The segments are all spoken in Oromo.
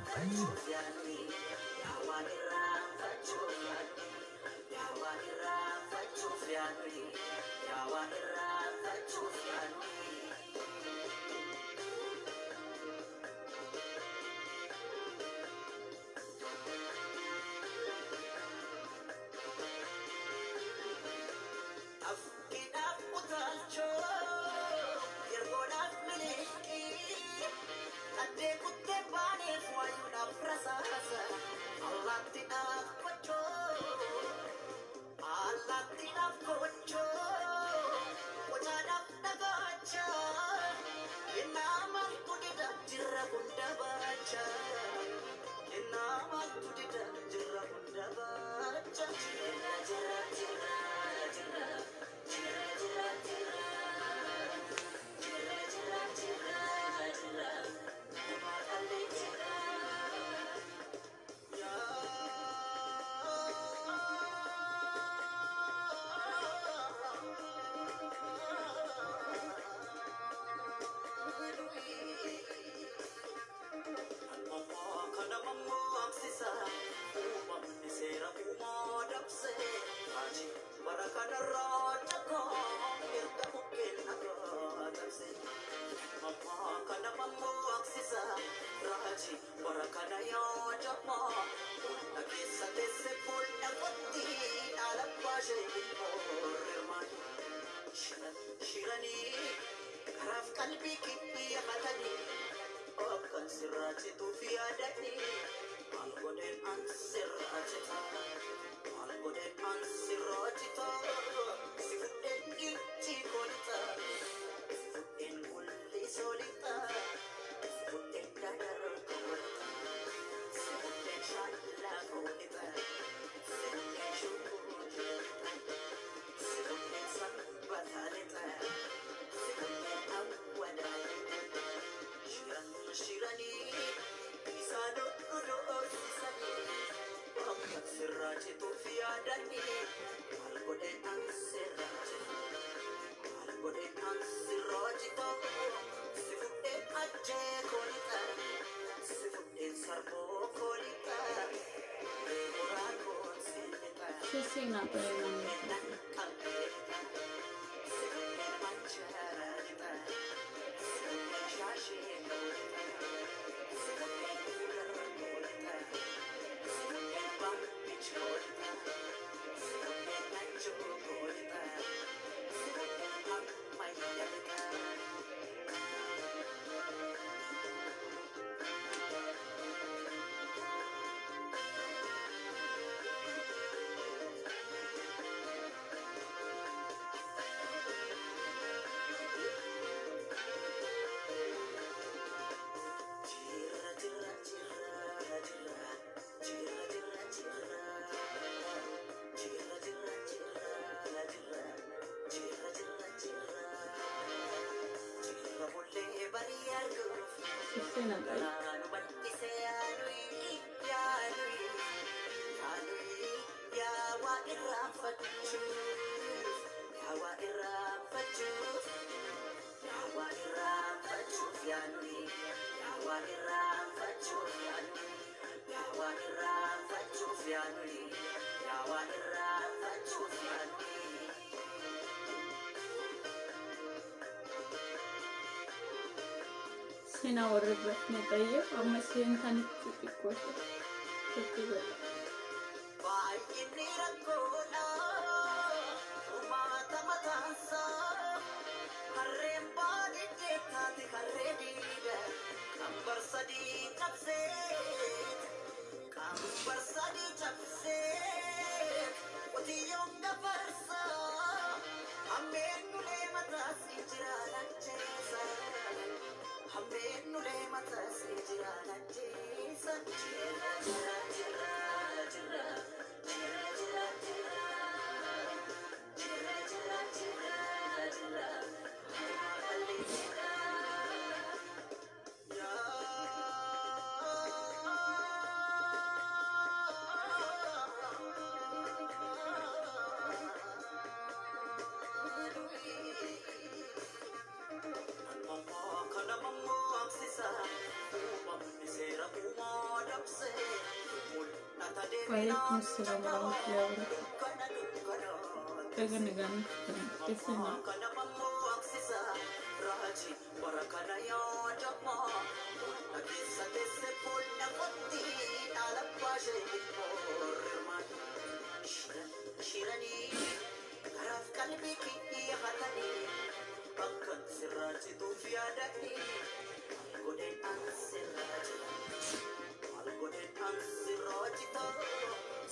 irraanfachuuf yaadni, yaa waa irraanfachuuf yaadni, yaa waa irraanfachuuf yaadni, yaa waa irraanfachuuf yaadni. Afkiidhaaf utaalchoo yergoodhaaf miliqii addee kuttee baaneef waayuudhaaf rasaasa allaattiidhaaf kochoo allaattiidhaaf kochoo qocaadhaaf dhagaacha kennaa maaltu dida jirra hunda baacha kennaa maaltu dida jirra hunda baacha jirra jirra jirra jirra jirra jirra jirra jirra jirra jirra jirra gumaa qallee jirra. Bara kana yaa jamaa Boolla keessa teesse boolla qotti dhaala baashee ilmoorre Shiranii karaaf qalbii kibbii hatanii akkan sirraa cituuf yaadanii maal godheen an sirraa cita maal godheen an sirraa cita si fudheen ijji koolixa si fudheen gulli soolixa si fudheen dadar koolixa si fudheen shaallaa koolixa si fudheen shukuulixa si fudheen sanbataalixa si fudheen awwadaalixa. Shiran shiranii isaan dhodhoosisanii akka sirraa cituuf yaadanii maal godheen an sirraa citu maal godheen an sirraa citu si fudheen ajjee koolixa si fudheen sarboo koolixa beekoraa koon siilixa She's seen that si very fudheen long. naqqabee lixa si fudheen mancharaa lixa si fudheen shaashee koolixa si fudheen durar koolixa si fudheen bambich koolixa si fudheen nachoo koolixa si fudheen ammayya lixa. Jirra jirra jirra jirra jirra jirra jirra jirra jirra jirra jirra jirra jirra jirra jirra bollee barii arguuf She's seen that very. galaanu bal'ise yaanuyi yaanuyi yaanuyi yaa waa irraanfachuuf yaa waa irraanfachuuf yaa waa irraanfachuuf yaanuyi yaa waa irraanfachuuf yaanuyi yaa waa irraanfachuuf yaanuyi yaa waa irraanfachuuf yaanuyi. Seenaa warra rafne ta'ee amma seentanitti xiqqoo ishee turtii godha. Baay'inni rakkoodha furmaata mataansaa harreen baadiyye taate harree diida qambar sadii cabsee qambar sadii cabsee qotiyyoon gafarsaa hammeen nulee mataas injiraan ajjeesa hammeen nulee mataas injiraan ajjeesa jira jira jira jira jira jira jira jira jira jira jira gumaa qallee jira. Waalaikum salaam warahmatullahi wabarakatuh. Baga nagaan dhuftan. Eessanaa?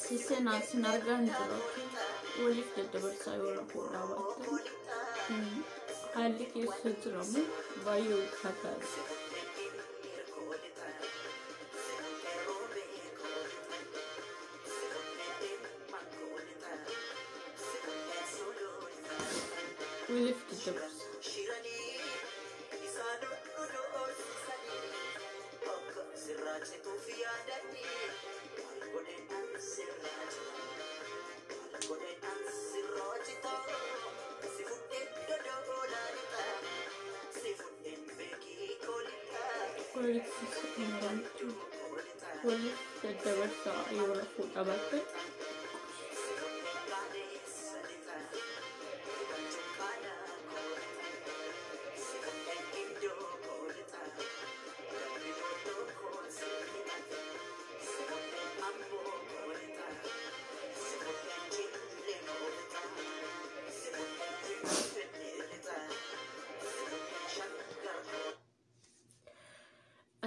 Siseenaa sin argaa hin jiru. Waliif daddabarsaa yoo rakkoo dhaabattan haalli keessa jiramu baay'ee ulfaataadha. Waliif daddabarsa. Waliif daddabarsaa yoo rakkoo dhaabattan.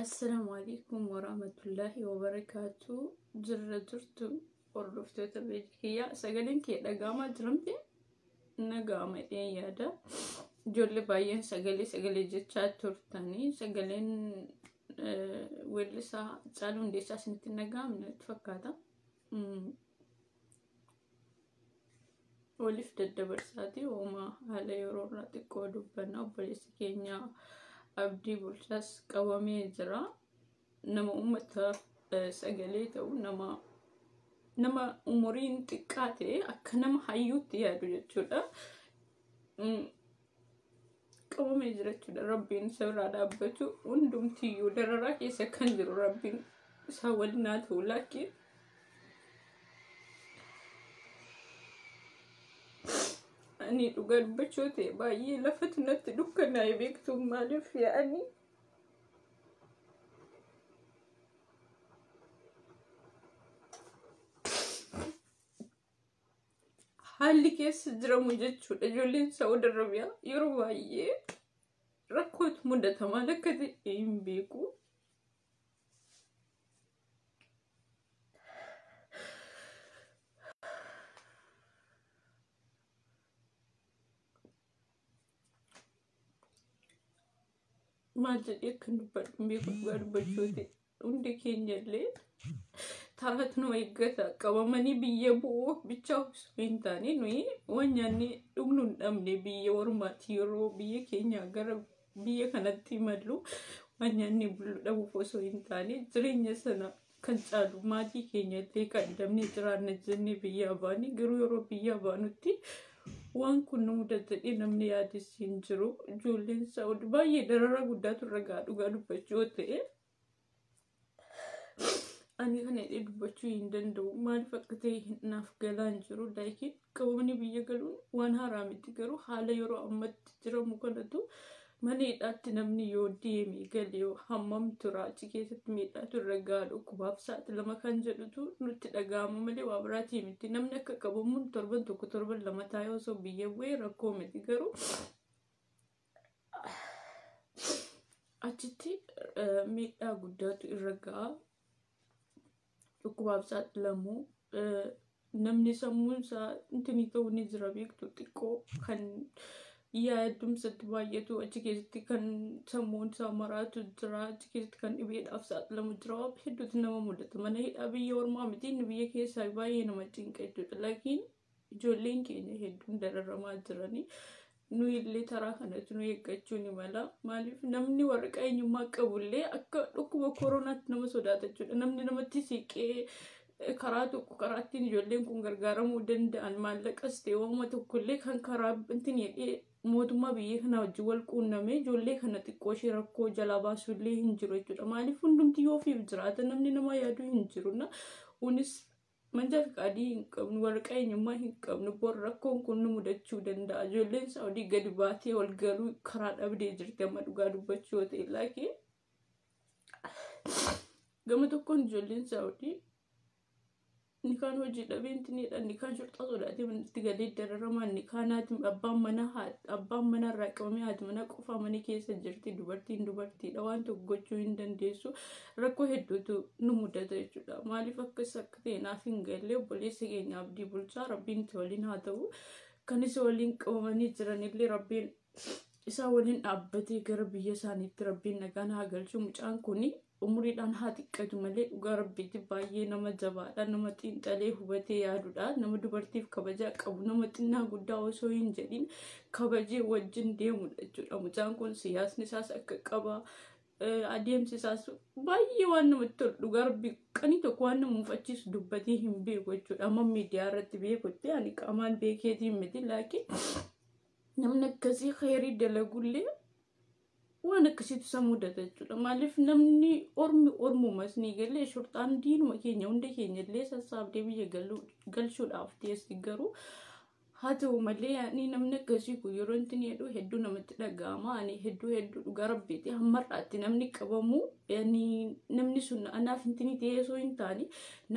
Assalaamu alaikum warahmatullahi wabarakaatu. Jirra jirtu hordoftoota kiyyaa, sagaleen kee dhaga'amaa jiramte naga'ama jedheen yaada. Ijoollee baay'een sagalee sagalee jechaa turtanii sagaleen weellisaa Haacaaluu Hundeessaa isinitti naga'amne natti fakkaata. Waliif daddabarsaati uumaa haala yeroo irraa xiqqoo dubbannaa. Obboleessi keenya Abdii Bulchaas qabamee jira. Nama uummata sagalee ta'u, nama umuriin xiqqaa ta'e akka nama hayyuutti yaadu jechuudha. Qabamee jira jechuudha. Rabbiin isa biraa dhaabbatu, hundumtiyyuu dararaa keessa kan jiru Rabbiin isaa waliin haa ta'u. Laakiin ani dhugaa dubbachuu ta'e baay'ee lafatu natti dukkanaa'e, beektu, maaliif yaa'anii haalli keessa jiramu jechuudha. Ijoolleen Saa'ud Arabiyaa yeroo baay'ee rakkootu mudata, maal akka ta'e hin beeku. Maal jedhee akkan dubbadhu hin beeku, dhugaa dubbachuu ta'e hundi keenya illee taraatu nu eeggata. Qabamanii biyya bu'uu bichaa osoo hin taane, nuyi waan nyaanni dhugnu hin dhabne biyya ormaati. Yeroo biyya keenya gara biyya kanatti imallu waan nyaanni bullu dhabuuf osoo hin taane, jireenya sana kan caalu maatii keenya illee kan dhabnee jiraanna jennee biyyaa baane. Garuu yeroo biyyaa baanutti waan kun nu mudata jedhee namni yaades hin jiru. Ijoolleen Saa'ud baay'ee dararaa guddaatu irra ga'a, dhugaa dubbachuu yoo ta'e. Ani kana jedhee dubbachuu hin danda'u. Maaliif akka ta'e naaf galaa hin jiru. Laakiin qabamanii biyya galuun waan haaraa miti, garuu haala yeroo ammatti jiramu kanatu mana hidhaatti namni yoo deeme galee hammam tura, achi keessatti miidhaatu irra ga'a, dhukkubaaf saaxilama kan jedhutu nutti dhaga'ama malee waa biraatii miti. Namni akka qabamuun torban tokko torban lama taa'ee osoo biyya bu'ee rakkoo miti, garuu achitti miidhaa guddaatu irra ga'a. Dhukkubaaf saaxilamuu, namni sammuun isaa intinii ta'uu ni jira, beektu, xiqqoo kan yaadumsatti baay'atu, achi keessatti kan sammuun isaa maraatu jira, achi keessatti kan dhibeedhaaf saaxilamu jira. Waan hedduutu nama mudata. Mana hidhaa biyya ormaa miti, inni biyya keessaa baay'ee nama cinqa jechuudha. Laakiin ijoolleen keenya hedduun dararamaa jiranii, nuyi illee taraa kanatti nu eeggachuu ni mala. Maaliif namni waraqaa eenyummaa qabullee akka dhukkuba koronaatti nama sodaata jechuudha. Namni namatti siqee karaa tokko karaa ittiin ijoolleen kun gargaaramuu danda'an, maallaqas ta'e waanuma tokkollee kan karaa ittiin jedhee mootummaa biyya kanaa wajjin wal quunnamee ijoollee kana xiqqoo ishee rakkoo jalaa baasuullee hin jiru jechuudha. Maaliif hundumti yoo ofiif jiraata, namni nama yaaduu hin jiru. Kunis Manjaa fiqaadii hin qabnu, waraqaa eenyummaa hin qabnu, bor rakkoon kun nu mudachuu danda'a. Ijoolleen Saawudii gadi baatee wal galuu karaa dhabdee jirti amma dhugaa dubbachuu yoo ta'e laakiin gama tokkoon ijoolleen Saawudii inni kaan hojii dhabeentinidha, inni kaan shorxaa sodaatee manatti galee dararamaa, inni kaan haati abbaan manaa abbaan manaa irraa qabamee haati manaa qofaa mana keessa jirti. Dubartiin dubartiidha, waan tokko gochuu hin dandeessu. Rakkoo hedduutu nu mudata jechuudha. Maaliif akkas akka ta'e naaf hin galle. Obboleessa keenya Abdii Bulchaa Rabbiin itti waliin haa ta'u. Kan isa waliin qabamanii jiranillee Rabbiin isaa waliin dhaabbatee gara biyya isaaniitti Rabbiin nagaan haa galchu. Mucaan kuni umuriidhaan haa xiqqatu malee dhugaa Rabbiitti baay'ee nama jabaadha. Nama xiinxalee hubatee yaadudha. Nama dubartiif kabajaa qabu, nama xinnaa guddaa osoo hin jedhin kabajee wajjin deemudha jechuudha. Mucaan kun siyaasni isaas akka qaba. Adeemsi isaas baay'ee waan namatti tolu, dhugaa Rabbii qanii tokko waan nama mufachiisu dubbatee hin beeku jechuudha. Amma miidiyaa irratti beekutti ani qaamaan beekeetiin miti, laakiin namni akkasii khayrii dalagullee waan akkasiitu isa mudata jechuudha. Maaliif namni ormi ormumas ni galee shorxaan diinuma keenya hunda keenya illee sassaabdee biyya galchuudhaaf teessi, garuu haa ta'u malee ani namni akkasii kun yeroo inni jedhu hedduu namatti dhaga'ama. Ani hedduu hedduu dhugaa Rabbiiti hammarraatti namni qabamu yani namni sun anaaf intini ta'ee osoo hin taane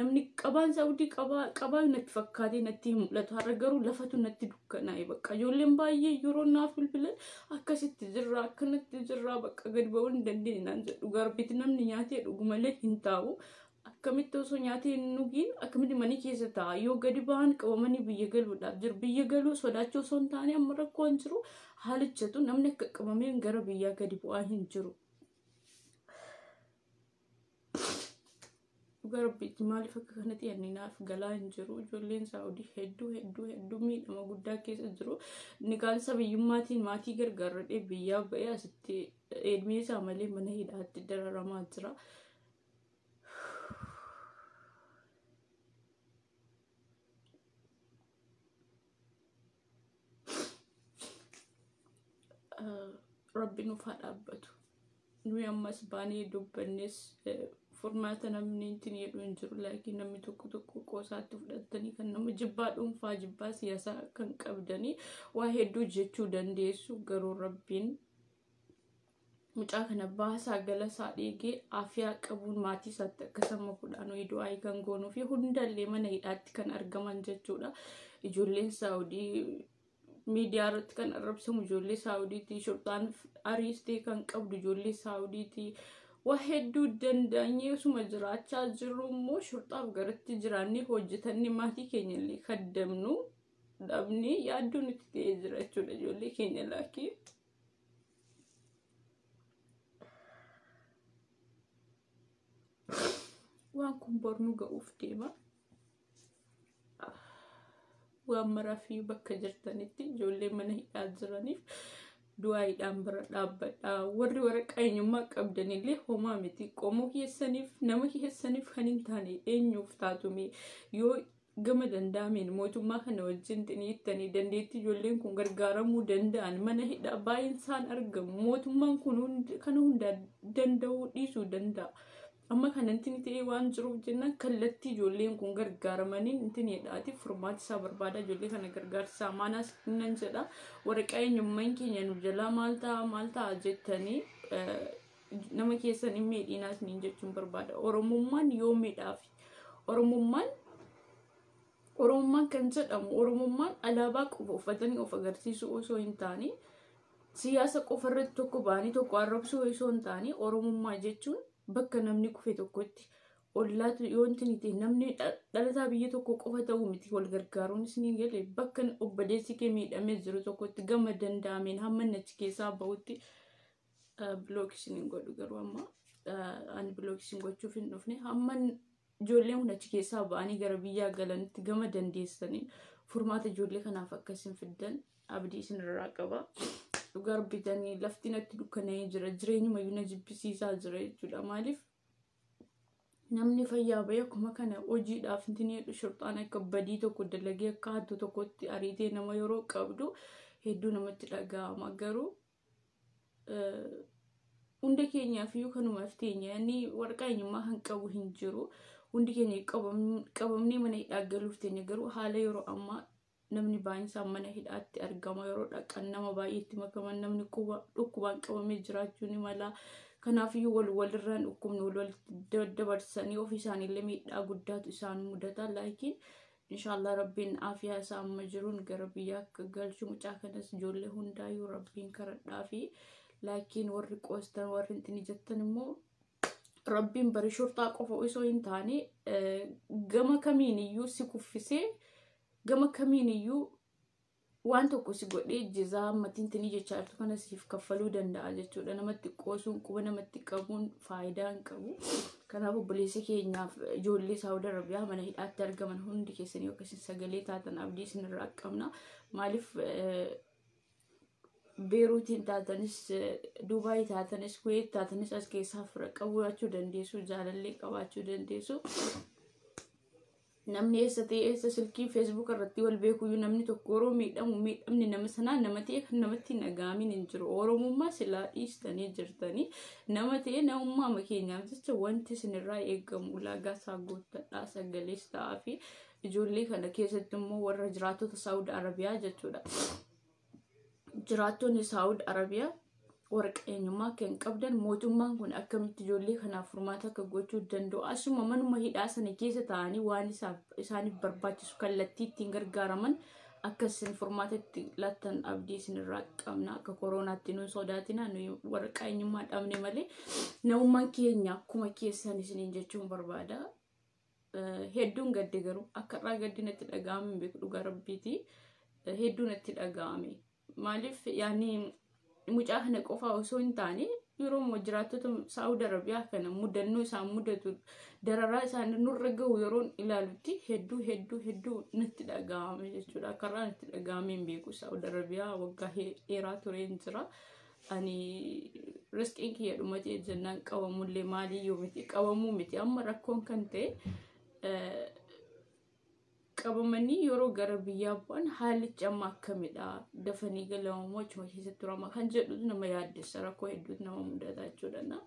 namni qabaan Saawudii qabaa qabaa natti fakkaatee natti hin mul'atu. Har'a garuu lafatu natti dukkanaa'e bakka ijoolleen baay'ee yeroo naaf bilbilan akkasitti jirra, akkanatti jirra, bakka gadi ba'uu hin dandeenye naan jedhu. Dhugaa Rabbiiti namni nyaatee dhugu malee hin taa'u. Akkamitti osoo nyaatee hin dhugiin akkamitti mana keessa taa'a? Yoo gadi ba'an qabamanii biyya galuudhaaf jiru. Biyya galuu sodaachuu osoo hin taane amma rakkoon jiru haalichatu namni akka qabameen gara biyyaa gadi bu'aa hin jiru. Dhugaa Rabbiitti maaliif akka kanatti ani naaf galaa hin jiru. Ijoolleen Saawudii hedduu hedduu hedduu miidhama guddaa keessa jiru. Inni kaan sabiyyummaatiin maatii gargaarradhee biyyaa ba'ee asitti edmee isaa malee mana hidhaatti dararamaa jira. Rabbi nuuf haa dhaabbatu. Nuyi ammas baanee dubbannes furmaata namni ittiin jedhu hin jiru. Laakiin namni tokko tokko qoosaatti fudhatanii kan nama jibbaa dhuunfaa, jibbaa siyaasaa kan qabdanii waa hedduu jechuu dandeessu. Garuu Rabbiin mucaa kana baasaa galasaa dheegee afiyaa qabuun maatii isaatti akkasuma kudhaan du'aa kan goonuu fi hundallee mana hidhaatti kan argaman jechuudha. Ijoolleen Saawudii miidiyaa irratti kan arrabsamu ijoollee Saawudiiti. Shorxaan ariistee kan qabdu ijoollee Saawudiiti. Waa hedduu danda'anii osuma jiraachaa jirru immoo shorxaaf garatti jiraannee hojjetannee maatii keenya illee kaddamnu dhabnee yaaddoo nutti ta'ee jira jechuudha ijoollee keenya laakiin. Waan kun bor nu ga'uuf deema. Waan maraafii bakka jirtanitti ijoollee mana hidhaa jiraniif du'aayiidhaan bira dhaabbadha. Warri waraqaa eenyummaa qabdanillee homaa miti. Qomoo keessaniif, nama keessaniif kan hin taane eenyuuf taatume? Yoo gama danda'ameen mootummaa kana wajjin xiniittanii dandeettii ijoolleen kun gargaaramuu danda'an, mana hidhaa baay'een isaan argamu. Mootummaan kun kana hunda danda'uu dhiisuu danda'a. Amma kanatti ta'ee waan jiruuf jennaan kallattii ijoolleen kun gargaaramanii intin jedhaati furmaata isaa barbaada, ijoollee kana gargaarsaa maanaas nan jedha. Waraqaa eenyummaan keenya nu jalaa maal ta'a maal ta'a jettanii nama keessan hin miidhinaas niin jechuun barbaada. Oromummaan yoo miidhaafi Oromummaan kan jedhamu Oromummaan alaabaa qofa uffatanii of agarsiisuu osoo hin taane, siyaasa qofa irratti tokko ba'anii tokko arrabsuu osoo hin taane, Oromummaa jechuun bakka namni kufe tokkotti ollaatu yoo wanti namni dhalataa biyya tokko qofa ta'uu miti wal gargaaruunis ni gale. Bakka obboleessi kee miidhamee jiru tokkotti gama danda'ameen hamma inni achi keessaa bahutti block isin hin godhu, garuu amma ani block isin gochuuf hin dhufne. Hamma ijoolleen kun achi keessaa ba'anii gara biyyaa galanitti gama dandeessanii furmaata ijoollee kanaaf akka isin fiddan abdii isin irraa qaba. Dhugaa bitanii lafti natti dukkanaa'ee jira, jireenyuma iyyuu na jibbisiisaa jira jechuudha. Maaliif namni fayyaa bahee akkuma kana hojiidhaaf intin jedhu shorxaan akka badii tokko dalagee akka hattu tokkotti ariitee nama yeroo qabdu hedduu namatti dhaga'ama. Garuu Hunda keenyaaf iyyuu kanumaaf teenya inni waraqaa eenyummaa kan qabu hin jiru. Hundi keenya qabamnee mana hidhaa galuuf teenya garuu haala yeroo ammaa namni baay'een isaa mana hidhaatti argama. Yeroo dhaqan nama baay'eetti makaman namni dhukkubaan qabamee jiraachuu ni mala. Kanaafiyyuu wal walirraan dhukkubni wal walitti dabarsanii ofii isaaniillee miidhaa guddaatu isaan mudata. Laakiin inshaallah rabbiin aafiyaa isaa amma jiruun gara biyyaa akka galchu mucaa kanas ijoollee hundaayyuu rabbiin karadhaa fi laakiin warri qoostan warri intini jettan immoo rabbiin bari shorxaa qofa osoo hin taane gama kamiin iyyuu si kuffisee gama kamiin iyyuu waan tokko si godhee jizaa matiin jechaa jirtu kana siif kaffaluu danda'a jechuudha. Namatti qoosuun quba namatti qabuun faayidaa hin qabu. Kanaaf obboleessa keenyaaf ijoollee Saawud Arabiyaa mana hidhaatti argaman hundi keessanii akka isin sagalee taatan abdii isinirraa qabna. Maaliif Beeruutiin taatanis, Dubaay taatanis, Kuweet taatanis as keessaa fira qabaachuu dandeessu, jaalallee qabaachuu dandeessu. Namni eessa ta'e eessa silkii feesbuuk irratti wal beekuyyuu namni tokko yeroo miidhamu miidhamni nama sanaa nama ta'e kan namatti nagaamin hin jiru. Oromummaa silaa dhiistanii jirtanii nama ta'e namummaa keenyaaf jecha wanti isinirraa eegamu ulaagaa isaa guuttadhaa sagalees ta'aa fi ijoollee kana keessatti immoo warra jiraattota Saawud Arabiyaa jechuudha. Jiraattonni Saawud Arabiyaa waraqaa eenyummaa akka hin qabdan mootummaan kun akkamitti ijoollee kanaaf furmaata akka gochuu danda'u asuma manuma hidhaa sana keessa taa'anii waan isaaniif barbaachisu kallattii ittiin gargaaraman akka isin furmaata itti laattan abdii isinirraa qabna. Akka koroonaatti nu sodaatina nuyi waraqaa eenyummaa dhabne malee namummaan keenya akkuma keessan isiniin jechuun barbaada. Hedduun gadde garuu akka irraa gaddi natti dhaga'ame hin beeku dhugaa rabbiiti. Hedduu natti dhaga'ame. Maaliif yaani mucaa kana qofaa osoo hin taane yeroo jiraattota Saawud Arabiyaa kana mudannoo isaan mudatu dararaa isaan nurra gahu yeroon ilaalutti hedduu hedduu hedduu natti dhaga'ame jechuudha. Akka irraa natti dhaga'ame hin beeku Saawud Arabiyaa waggaa dheeraa tureen jira. Ani riskiin kiyya dhumatee jennaan qabamullee maaliyyuu miti qabamuu miti amma rakkoon kan ta'e qabamanii yeroo gara biyyaa bu'an haalichi amma akkamidha dafanii galamamoo achuma keessatti turama kan jedhutu nama yaaddessa rakkoo hedduutu nama mudata jechuudha.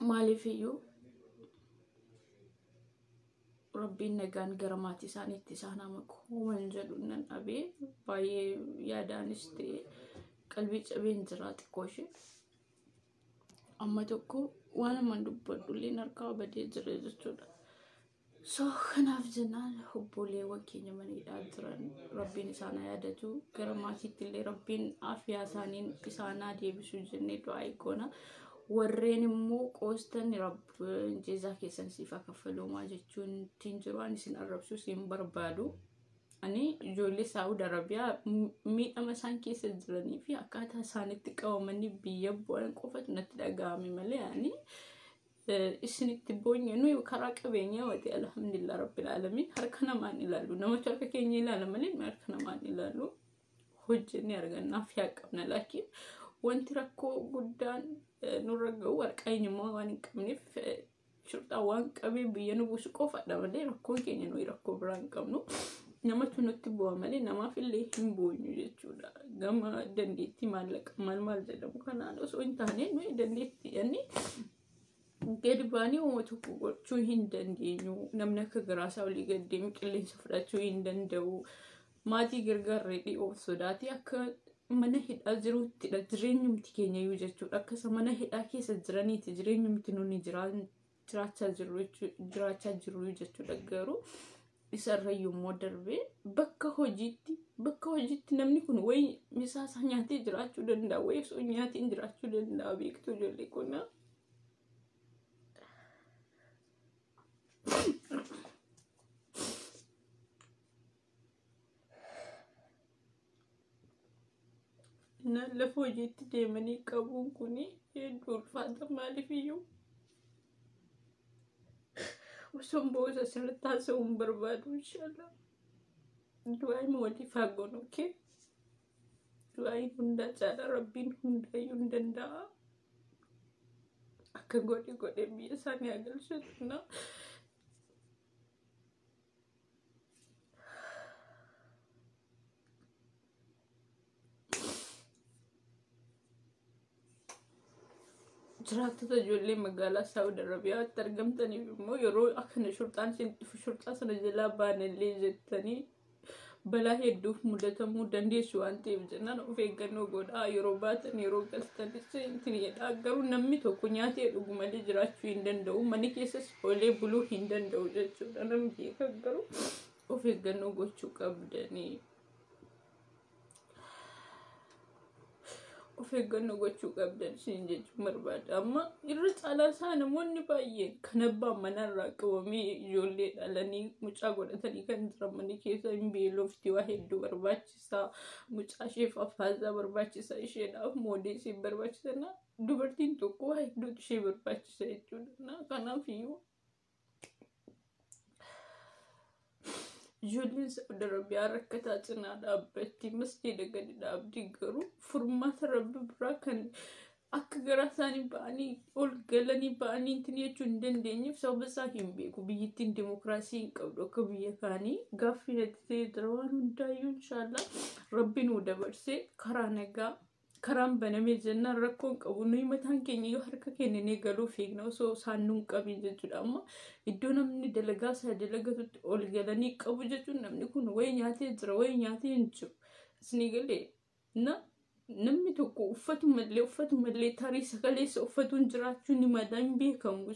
Maaliif iyyuu rabbiin nagaan gara maatii isaaniitti isaan haa maku waan jedhu nan dhabee baay'ee yaadaanis ta'e qalbii cabeen jira xiqqoo ishee. Amma tokko waan amman dubbadhu illee harkaa badee jira jechuudha. So kanaaf jennaan obboleewwan keenya mana hidhaa jiran rabbiin isaan haa yaadatu gara maatiitti illee rabbiin afiyaa isaaniin isaan haa deebisu jennee du'aa goona. Warreen immoo qoostan rabbiin jeezaa keessan siif haa kaffaluumaa jechuun ittiin jiru ani isin arrabsuus hin barbaadu. Ani ijoollee Saawud Arabiyaa miidhama isaan keessa jiranii fi akkaataa isaanitti qabamanii biyya bu'an qofatu natti dhaga'ame malee ani isinitti boonye nuyi karaa qabeenyaa wati alhamdulillah rabbil alamin harka namaan ilaalu namatu harka keenya ilaala malee nuyi harka namaan ilaalu hojjennee argannaaf yaa qabna laakiin wanti rakkoo guddaan nurra ga'u waraqaa eenyummaa waan hin qabneef shurxaa waan qabee biyya nu buusu qofadha malee rakkoon keenya nuyi rakkoo biraa hin qabnu. Namatu nutti bu'a malee namaaf illee hin boonyu jechuudha. Gama dandeettii maallaqa maal maal jedhamu kanaan osoo hin taane nuyi dandeettii inni gadi baanii uumaa tokko gochuu hin dandeenyu. Namni akka garaasaa olii gad deemu qilleensa fudhachuu hin danda'u. Maatii gargaarree dhiyoof sodaatee akka mana hidhaa jiruttidha jireenyumti keenya iyyuu jechuudha. Akka isa mana hidhaa keessa jiraniiti jireenyumti nuni jiraachaa jirru jechuudha. Garuu isarrayyuu immoo darbee bakka hojiitti namni kun wayi misaa isaa nyaatee jiraachuu danda'a wayi osoo nyaatiin jiraachuu danda'a beektu ijoollee kuna. Lafa hojiitti deemanii qabuun kun hedduu ulfaata maaliif iyyuu osoo boosa asirratti haasa'uu hin barbaadu inshallah. Du'aan waliif haa goonu okay? Du'aan hundaa caala rabbiin hundaayyuu hin danda'a. Akka godhe godhe biyya isaanii haa galchatu. Jiraattota ijoollee magaalaa Saawud Arabiyaatti argamtaniif immoo yeroo akkana shurxaan isin dhufu shurxaa sana jalaa baanallee jettanii balaa hedduuf mudatamuu dandeessu waan ta'eef jennaan of eeggannoo godhaa. Yeroo baatan, yeroo galtanis jedha. Garuu namni tokko nyaatee dhugu malee jiraachuu hin danda'u, mana keessas oolee buluu hin danda'u jechuudha. Namni beeka, garuu of eeggannoo gochuu qabdanii. Of eeggannoo gochuu qabdan isin jechuun barbaada. Amma irra caalaa isaa namoonni baay'een kan abbaan manarraa qabamee ijoollee dhalanii mucaa godhatanii kan jiran mana keessa hin beelofti, waa hedduu barbaachisaa, mucaa isheef affaasaa barbaachisaa, isheedhaaf moodeesii barbaachisa. Dubartiin tokko waa hedduutu ishee barbaachisa jechuudha. Kanaaf iyyuu ijoolleen Saawud Arabiyaa rakkataa cinaa dhaabbatti, masjiida gadi dhaabdi, garuu furmaata Rabbi biraa kan akka garaa isaanii ba'anii ol galanii ba'anii ittiin jechuu hin dandeenyeef sababa isaa hin beeku. Biyyattiin dimokiraasii hin qabdu akka biyya kaanii. Gaaffii natti ta'ee jira waan hundaayyuu. Inshaallah Rabbi nuu dabarsee karaa nagaa karaan banamee jennaan rakkoon qabu. Nuyi mataan keenya yoo harka kenninee galuu fiigna osoo isaan nuun qabin jechuudha. Amma iddoo namni dalagaa isaa dalagatutti ol galanii qabu jechuun namni kun wayi nyaatee jira, wayi nyaatee hin jiru. Isinii galee na namni tokko uffatu mallee tarii sagaleessa uffatuun jiraachuu ni mala, hin beekamu.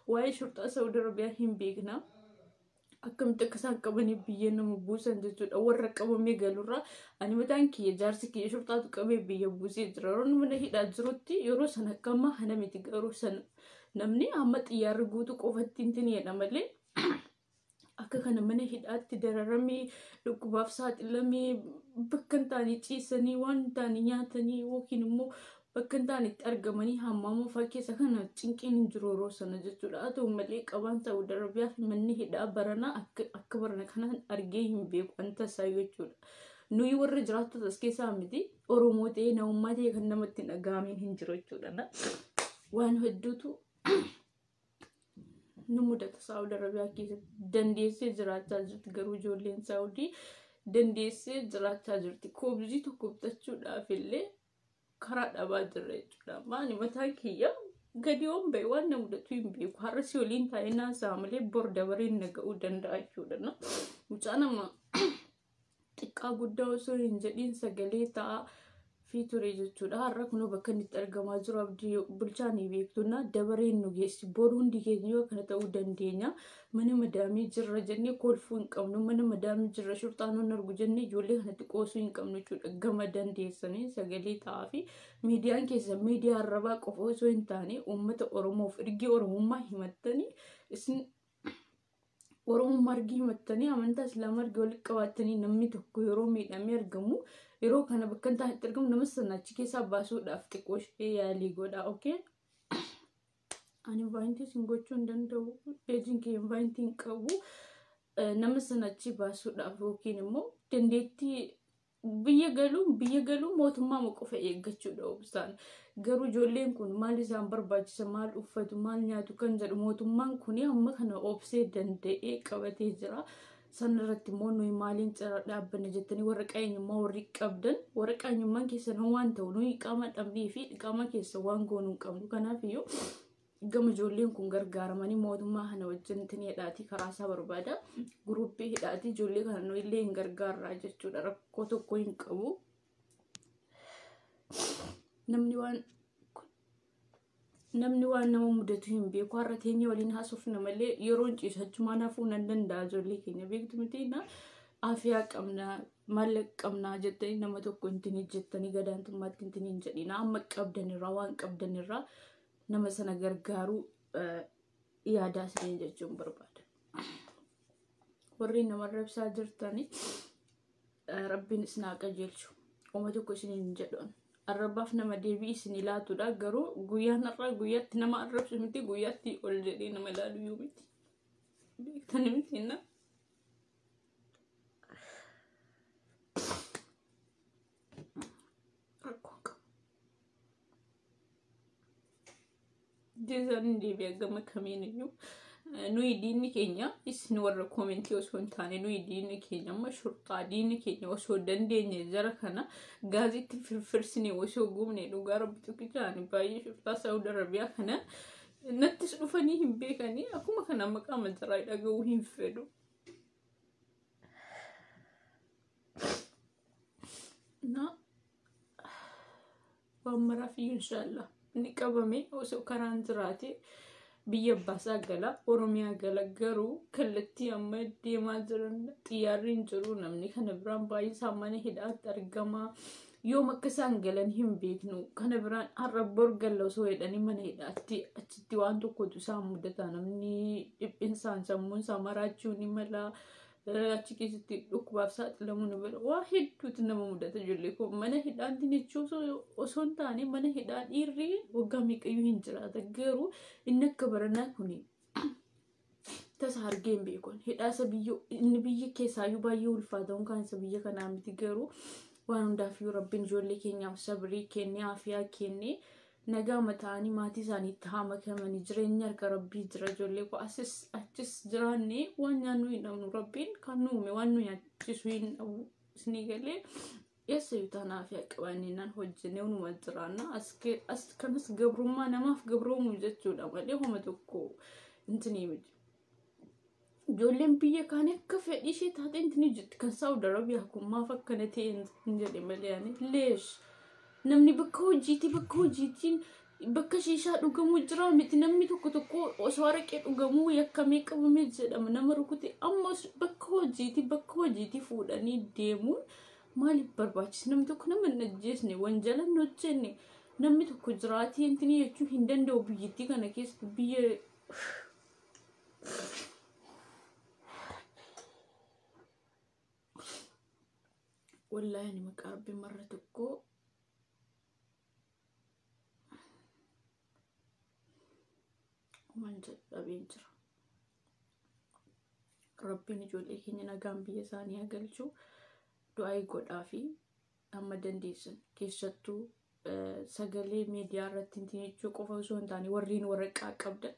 Waa'ee shurxaa Saawud Arabiyaa hin beekna. Akkamitti akka isaan qabanii biyya nama buusan jechuudha. Warra qabamee galurraa ani mataan kiyya jaarsi kiyya shurxaatu qabee biyya buusee jira. Yeroo mana hidhaa jirutti, yeroo sana akka ammaa kana miti, garuu sana namni amma xiyyaarri guutuu qofatti hin jedha malee akka kana mana hidhaatti dararamee, dhukkubaaf saaxilamee, bakka hin taane ciisanii, waan hin taane nyaatanii, yookiin immoo bakka hin taane itti argamanii hammaama fa'aa keessa kana cinqiin hin jiru yeroo sana jechuudha. Haa ta'u malee qabaan Saawud Arabiyaa fi manni hidhaa baranaa akka barana kanaan argee hin beeku wanta isaa jechuudha. Nuyi warra jiraattota as keessaa miti, Oromoo ta'ee namummaa ta'ee kan namatti hin dhaga'amiin hin jiru jechuudha. Waan hedduutu nu mudata Saawud Arabiyaa keessatti. Dandeessee jiraachaa jirti, garuu ijoolleen Saawudii dandeessee jiraachaa jirti. Koobzii tokko bitachuudhaaf illee karaa dhabaa jirra jechuudha. Maani mataan kiyya gadi yoon ba'e waan na mudatu hin beeku. Har'a si waliin taa'ee naasaa malee bor dabareen na ga'uu danda'a jechuudha. Mucaa nama xiqqaa guddaa osoo hin jedhiin sagalee ta'a fi ture jechuudha. Har'a kunoo bakka inni itti argamaa jiru Abdii Bulchaa ni beektuna, dabareen nu geessi. Boru hundi keenya yoo akkana ta'uu dandeenya. Mana madaamii jirra jennee kolfuu hin qabnu. Mana madaamii jirra, shurxaan nun argu jennee ijoollee kanatti qoosuu hin qabnu jechuudha. Gama dandeessanii sagalee ta'aa fi miidiyaan keessa miidiyaa arrabaa qofa osoo hin taane uummata Oromoof ergii Oromummaa himattanii, isin Oromummaa argii himattanii, amantaa Islaamaa argii walitti qabaattanii, namni tokko yeroo miidhamee argamu, yeroo kana bakka hin taanetti argamu, nama sana achi keessaa baasuudhaaf xiqqoo ishee yaalii godha. Okay? Ani invite isin gochuu hin danda'u. Peejiin kee invite hin qabu. Nama sana achi baasuudhaaf yookiin immoo dandeettii biyya galuu mootummaa qofa eeggachuudha obsaan. Garuu ijoolleen kun maal isaan barbaachisa, maal uffatu, maal nyaatu kan jedhu mootummaan kun amma kana obsee danda'ee qabatee jira. Sanarratti immoo nuyi maaliin cira dhaabbanne jettanii waraqaa eenyummaa warri qabdan, waraqaa eenyummaan keessan waan ta'u nuyi qaama dhabnee fi qaama keessa waan goonuu hin qabnu. Kanaaf iyyuu gama ijoolleen kun gargaaramanii mootummaa kana wajjin hidhaatii karaa isaa barbaada. Guruppii hidhaatii ijoollee kana nuyi illee hin gargaarraa jechuudha. Rakkoo tokko hin qabu. Namni waan nama mudatu hin beeku. Har'a teenya waliin haasofna malee yeroon ciisachumaan hafuu nan danda'a. Ijoollee keenya beektu miti na afiyaa qabna, maallaqa qabnaa jettanii nama tokko hin jettanii gadaantummaatti hin jedhina. Amma qabdanirraa, waan qabdanirraa nama sana gargaaruu yaadaa isiniin jechuun barbaada. Warri nama arrabsaa jirtanii Rabbiin isin haa qajeelchu. Uma tokko isiniin jedhuun. Arrabaaf nama deebii isin laatudha. Garuu guyyaan har'aa guyyaatti nama arrabsu miti, guyyaatti ol jedhee nama ilaalu iyyuu miti. Beektani miti na. Rakkoo qabu. Jezaan hin deebi'a gama kamiin iyyuu. Nuyi diinni keenya isin warra koomentii osoo hin taane, nuyi diinni keenya amma shurxaa, diinni keenya osoo dandeenye jara kana gaazitti firfirsine osoo gubne. Dhugaa Rabbi tokkichaan, baay'ee shurxaa Saawud Arabiyaa kana nattis dhufanii hin beekanii, akkuma kana maqaa jaraa dhaga'uu hin fedhu. Na waan maraaf iyyuu inshaallah inni qabame osoo karaan jiraate biyya abbaasaa gala, Oromiyaa gala. Garuu kallattii amma deemaa jiran xiyyaarri hin jiru. Namni kana biraan baay'ee isaa mana hidhaatti argama. Yoom akka isaan galan hin beeknu. Kana biraan har'a bor galla osoo jedhanii mana hidhaatti achitti waan tokkotu isaan mudata. Namni dhiphinsaan sammuun isaa maraachuu ni mala. Achi keessatti dhukkubaaf saaxilamuu ni mala. Waa hedduutu nama mudata, ijoollee koo. Mana hidhaatti jechuun osoo hin taane, mana hidhaa dhiirri waggaa meeqayyuu hin jiraata. Garuu inni akka baranaa kuni tasa argee hin beeku. Hidhaa isa biyya inni biyya keessaayyuu baay'ee ulfaata. Kan isa biyya kanaa miti. Garuu waan hundaafiyyuu Rabbiin ijoollee keenyaaf sabrii kennee, afiyaa kennee, nagaa mataanii maatii isaaniitti haa makamanii. Jireenya harka Rabbii jira, ijoollee koo. Asis achis jiraannee waan nyaannu hin dhabnu. Rabbiin kan nu uume waan nu nyaachisu hin dhabu. Isinii galee? Eessayyuu taanaa fi qabanneenaan hojjennee hunuma jiraanna. As kanas gabrummaa namaaf gabroomuu jechuudha malee homa tokko intinii miti. Ijoolleen biyya kaanii akka fedhii ishee taatee intinii jirti. Kan Saawud Arabiyaa kun maaf akkana ta'e hin jedhe malee ani leesh. Namni bakka hojiitii, bakka hojiitiin bakka shiishaa dhugamuu jira miti. Namni tokko tokko osoo araqee dhugamuu yakkamee qabamee jedhama, nama rukute. Amma bakka hojiitii, bakka hojiitii fuudhanii deemuun maaliif barbaachisa? Namni tokko nama hin ajjeesne, wanjala hin hojjenne, namni tokko jiraatee intinii jechuu hin danda'u biyyattii kana keessatti biyya. Wallaahi ani maqaa Rabbii marra tokko waan jedhu dhabeen jira. Rabbiin ijoollee keenya nagaan biyya isaanii haa galchu. Du'aa godhaa fi amma dandeessan, keessattuu sagalee miidiyaa irratti jechuu qofa osoo hin taane, warreen waraqaa qabdan,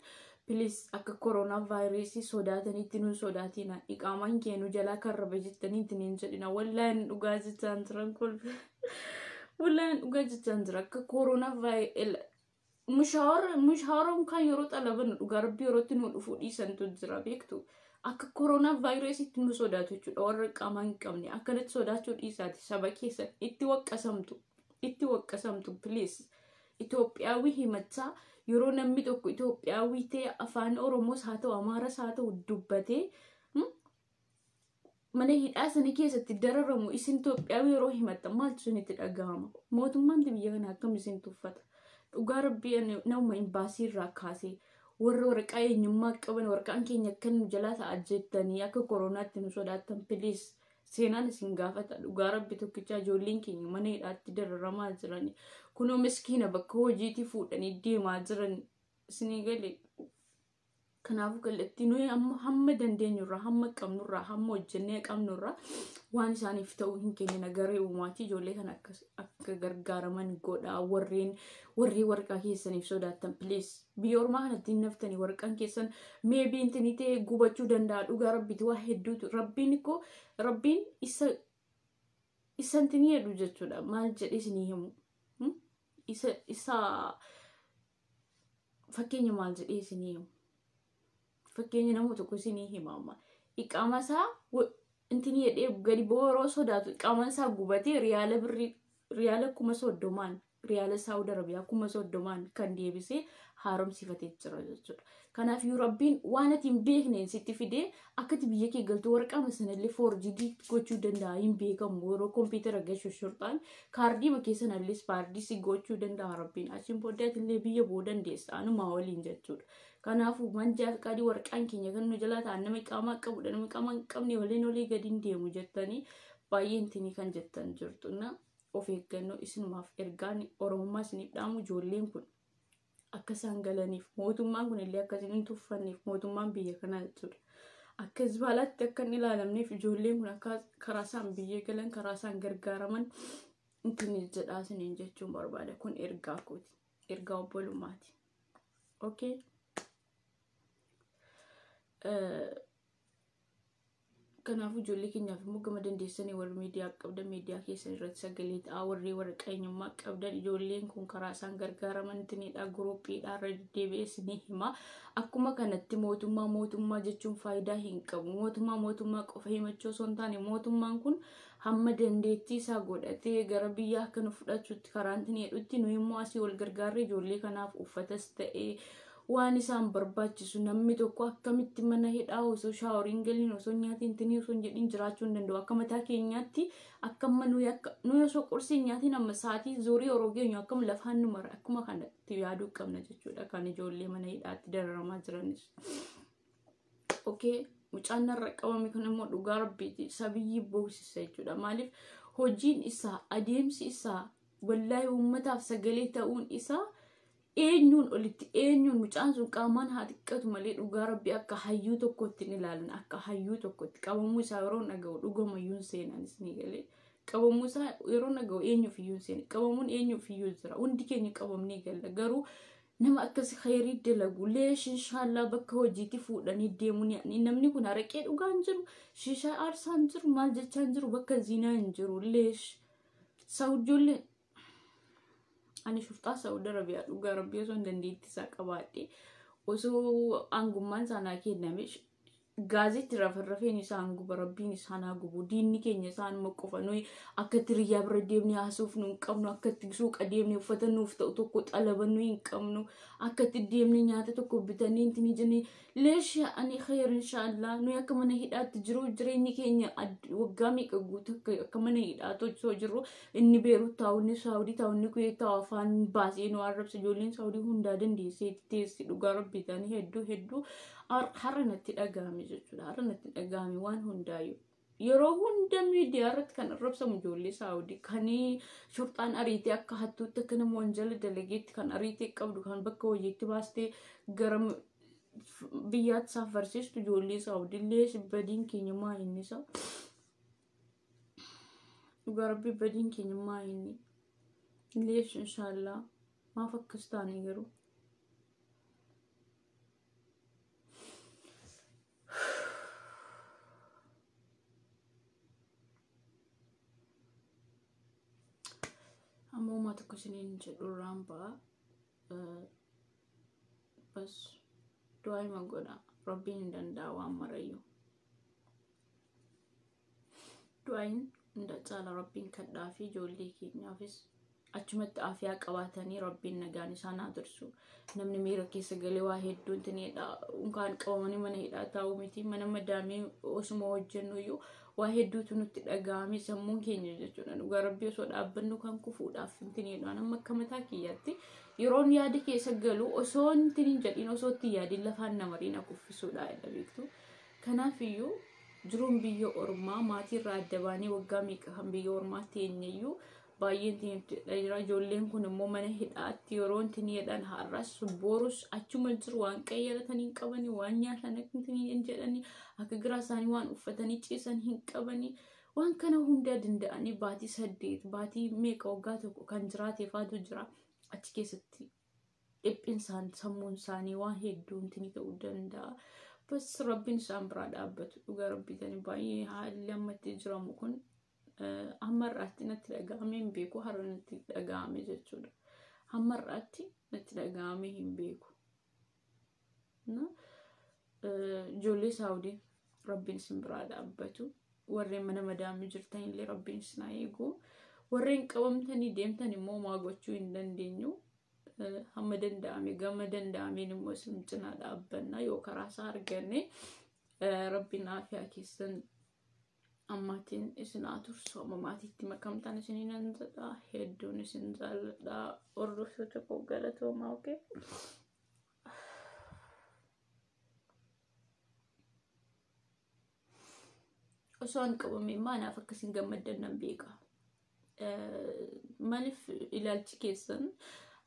please, akka koronaa vaayirasii sodaatanitti nu sodaatina. Iqaamaan keenu jalaa karraba jettanii ittiin hin jedhina. Wallaahi dhugaa jechaan jiran kolfe. Wallaahi dhugaa jechaan jira. Akka koronaa vaayirasii mushaara kan yeroo xalaban, dhugaa Rabbii, yerootti nu dhufuu dhiisantu jira, beektu. Akka koronaa vaayirasiitti nu sodaatu jechuudha. Warra qaamaa hin qabne akkanatti sodaachuu dhiisaati, saba keessan itti waqqasamtu, itti waqqasamtu. Please, Itoophiyaawii himachaa yeroo namni tokko Itoophiyaawii ta'e, afaan Oromoos haa ta'u, Amaaras haa ta'u, dubbatee mana hidhaa sanii keessatti dararamu, isin Itoophiyaawii yeroo himattan maaltu isinitti dhagahama? Mootummaan biyya kana akkam isin tuffata? Dhugaa Rabbii, nama imbaasii irraa kaasee warra waraqaa eenyummaa qaban, waraqaan keenya akka nu jalaa ta'a jettanii akka koronaatti nu sodaattan, please, seenaan isin gaafata. Dhugaa Rabbi tokkichaa, ijoolleen keenya mana hidhaatti dararamaa jirani. Kunoo miskiina bakka hojiitii fuudhanii deemaa jiran. Isinii galee? Kanaafuu kallattii nuyi amma hamma dandeenyurraa, hamma qabnurraa, hamma hojjennee qabnurraa waan isaaniif ta'uu hin kennina. Garee uumaatii ijoollee kana akka gargaaraman godhaa. Warreen waraqaa keessaniif sodaattan, please, biyya ormaa kanatti hin naftanii. Waraqaan keessan maybe intinii ta'ee gubachuu danda'a. Dhugaa Rabbiiti, waa hedduutu. Rabbiin koo, Rabbiin isa intinii jedhu jechuudha. Maal jedhee isinii himu? Isa fakkeenya maal jedhee isinii himu? Fakkeenya nama tokko isinii hima amma. Iqaama isaa intinii jedhee gadi bu'uu yeroo sodaatu, iqaamaan isaa gubatee riyaala birrii riyaala 30,000n, riyaala Saawud Arabiyaa 30,000n kan deebisee haaromsifatee jira jechuudha. Kanaaf iyyuu Rabbiin waan ati hin beekne sitti fidee akka ati biyya kee galtu waraqaa sanallee forged gochuu danda'a, hin beekamu. Yeroo kompiitara gashu shurxaan kaardii makee sanallee ispaardii si gochuu danda'a Rabbiin. Achiin booddee atillee biyya bu'uu dandeessa anuma waliin jechuudha. Kanaafuu manjaa fi waraqaan keenya kan nu jalaa ta'an, nama qaamaa qabudha, nama qaamaa hin qabne waliin olii gadi hin deemu jettanii baay'ee intinii kan jettan jirtu. Na of eeggannoo isinumaaf ergaan Oromummaa isiniif dhaamu, ijoolleen kun akka isaan galaniif, mootummaan kun illee akka isin hin tuffanneef, mootummaan biyya kanaa jechuudha. Akka zbaalaatti akka hin ilaalamneef, ijoolleen kun akka karaa isaan biyya galan, karaa isaan gargaaraman intinii jedhaa isiniin jechuun barbaada. Kun ergaa kooti. Ergaa obbolummaati. Okay. Kanaafuu ijoollee keenyaaf immoo gama dandeessanii warri miidiyaa qabdan miidiyaa keessan irratti sagalee ta'aa, warri waraqaa eenyummaa qabdan ijoolleen kun karaa isaan gargaaraman tiniidha guruphiidha irra deddeebi'ees ni hima. Akkuma kanatti mootummaa mootummaa jechuun faayidaa hin qabu. Mootummaa mootummaa qofa himachuu osoo hin taane mootummaan kun hamma dandeettii isaa godhatee gara biyyaa akka nu fudhachuutti karaan tinii jedhutti nu immoo asii wal gargaarree ijoollee kanaaf uffatas ta'ee waan isaan barbaachisu namni tokko akkamitti mana hidhaa osoo shaaworiin galiin osoo nyaatiin tinii osoo hin jedhin jiraachuu hin danda'u. Akka mataa keenyaatti akka amma nuyi akka nuyi osoo qursii hin nyaatiin amma sa'aatii zuurii yeroo geenyu akkam lafaan nu mara akkuma kanatti yaaduu qabna jechuudha kan ijoollee mana hidhaatti dararamaa jiranis. Okay, mucaan narra qabame kun immoo dhugaa rabbiiti sabiyyi boosisa jechuudha. Maaliif hojiin isaa adeemsi isaa wallaahi uummataaf sagalee ta'uun isaa eenyuun olitti eenyuun mucaan sun qaamaan haa xiqqatu malee dhugaa rabbi akka hayyuu tokkotti hin ilaalan akka hayyuu tokkotti qabamuu isaa yeroo dhaga'u dhugamayyuu hin seenanis ni galee qabamuu isaa yeroo dhaga'u eenyuuf iyyuu hin seene qabamuun eenyuuf iyyuu jira hundi keenya qabamnee galla garuu nama akkas khayrii dalagu leesh inshaallaa bakka hojiitti fuudhanii deemuun namni kun araqee dhugaa hin jiru shishaa aarsaa hin jiru maal jechaa hin jiru bakka zinaa hin jiru leesh saawujoollee ani shurxaa Saawud Arabiyaa dhugaa rabbii osoo hin dandeettii isaa qabaadhe osoo aangummaan isaanaa kenname gaazetti rafarrafeen isaan guba rabbiin isaan haa gubu diinni keenya isaan qofa nuyi akka itti riyyaa bira deemnee haasuuf nu hin qabnu akka itti suuqa deemnee uffata nuuf ta'u tokko xalaba nu hin qabnu akka itti deemnee nyaata tokko bitanii intinii jennee leesh ani khayr inshaallah nuyi akka mana hidhaatti jiru jireenyi keenya waggaa meeqa guutuu akka mana hidhaatti osoo jirru inni Beerut taa'u inni Saawudii taa'u inni Kuweet taa'u afaan baasee nu arrabsa ijoolleen Saawudii hundaa dandeessee teessi dhugaa rabbii ta'anii hedduu hedduu har'a natti dhagahame jechuudha. Har'a natti dhagahame waan hundaayyuu. Yeroo hunda miidiyaa irratti kan arrabsamu ijoollee Saawudii kan shurxaan ariitee akka hattuutti akka nama wanjala dalageetti kan ariitee qabdu kan bakka hojiitti baastee gara biyyaatti safarsiistu ijoollee Saawudii illee badiin keenya maa inni isa. Dhugaa rabbii badiin keenya maa inni. Leesh inshaallah maaf akkas taane garuu. Amma uumaa tokko isiniin jedhu irraan ba'a. Bas du'aa hima godha. Rabbiin hin danda'a waan marayyuu. Du'aayin hunda caala rabbiin kadhaa fi ijoollee keenyaafis achumatti aafiyaa qabaatanii rabbiin nagaan isaan haa tursu. Namni miira keessa galee waa hedduun tinidha. Unkaan qabamanii mana hidhaa taa'uu miti. Mana madaamii osuma hojjennu iyyuu waa hedduutu nutti dhaga'ame sammuun keenya jechuudha. Dhugaa rabbii osoo dhaabbannu kan kufuudhaaf tinidha. Amma akka mataa kiyyaatti yeroon yaada keessa galu osoo hin jedhin osoo itti yaadin lafaan namariin kuffisuudha jedha beektu. Kanaafiyyuu jiruun biyya ormaa maatiirraa adda baanee waggaa meeqa kan biyya ormaa teenyeyyuu baay'een jira. Ijoolleen kun immoo mana hidhaatti yeroo jedhan har'as borus achuma jiru waan qayyaratanii hin qabanii waan nyaatan hin jedhanii akka garaa isaanii waan uffatanii ciisan hin qabanii waan kana hundaa danda'anii baatii 8 baatii meeqa waggaa tokko kan jiraateefaatu jira achi keessatti dhiphinsaan sammuun isaanii waan hedduun ta'uu danda'a. Bas rabbiin isaan biraa dhaabbatu dhugaa rabbiitanii baay'ee haalli ammatti jiramu kun hamma har'aatti natti dhaga'amee hin beeku har'a natti dhaga'ame jechuudha. Hamma har'aatti natti dhaga'amee hin beeku. Ijoollee Saawudii rabbiin isin biraa dhaabbatu. Warreen mana madaamii jirtan illee rabbiin isin haa eegu. Warreen qabamtanii deemtan immoo maa gochuu hin dandeenyu. Hamma danda'ame gama danda'ameen immoo isin cinaa dhaabbanna yoo karaa isaa arganne rabbiin aafiyaa keessan ammaatiin isin haa tursu amma maatiitti makamtaan isiniin nan jedha hedduun isin jaalladha hordoftoota koo galatoomaa okay. Osoo hin qabamne maanaaf akkasiin gammaddan nan beeka. Maaliif ilaalchi keessan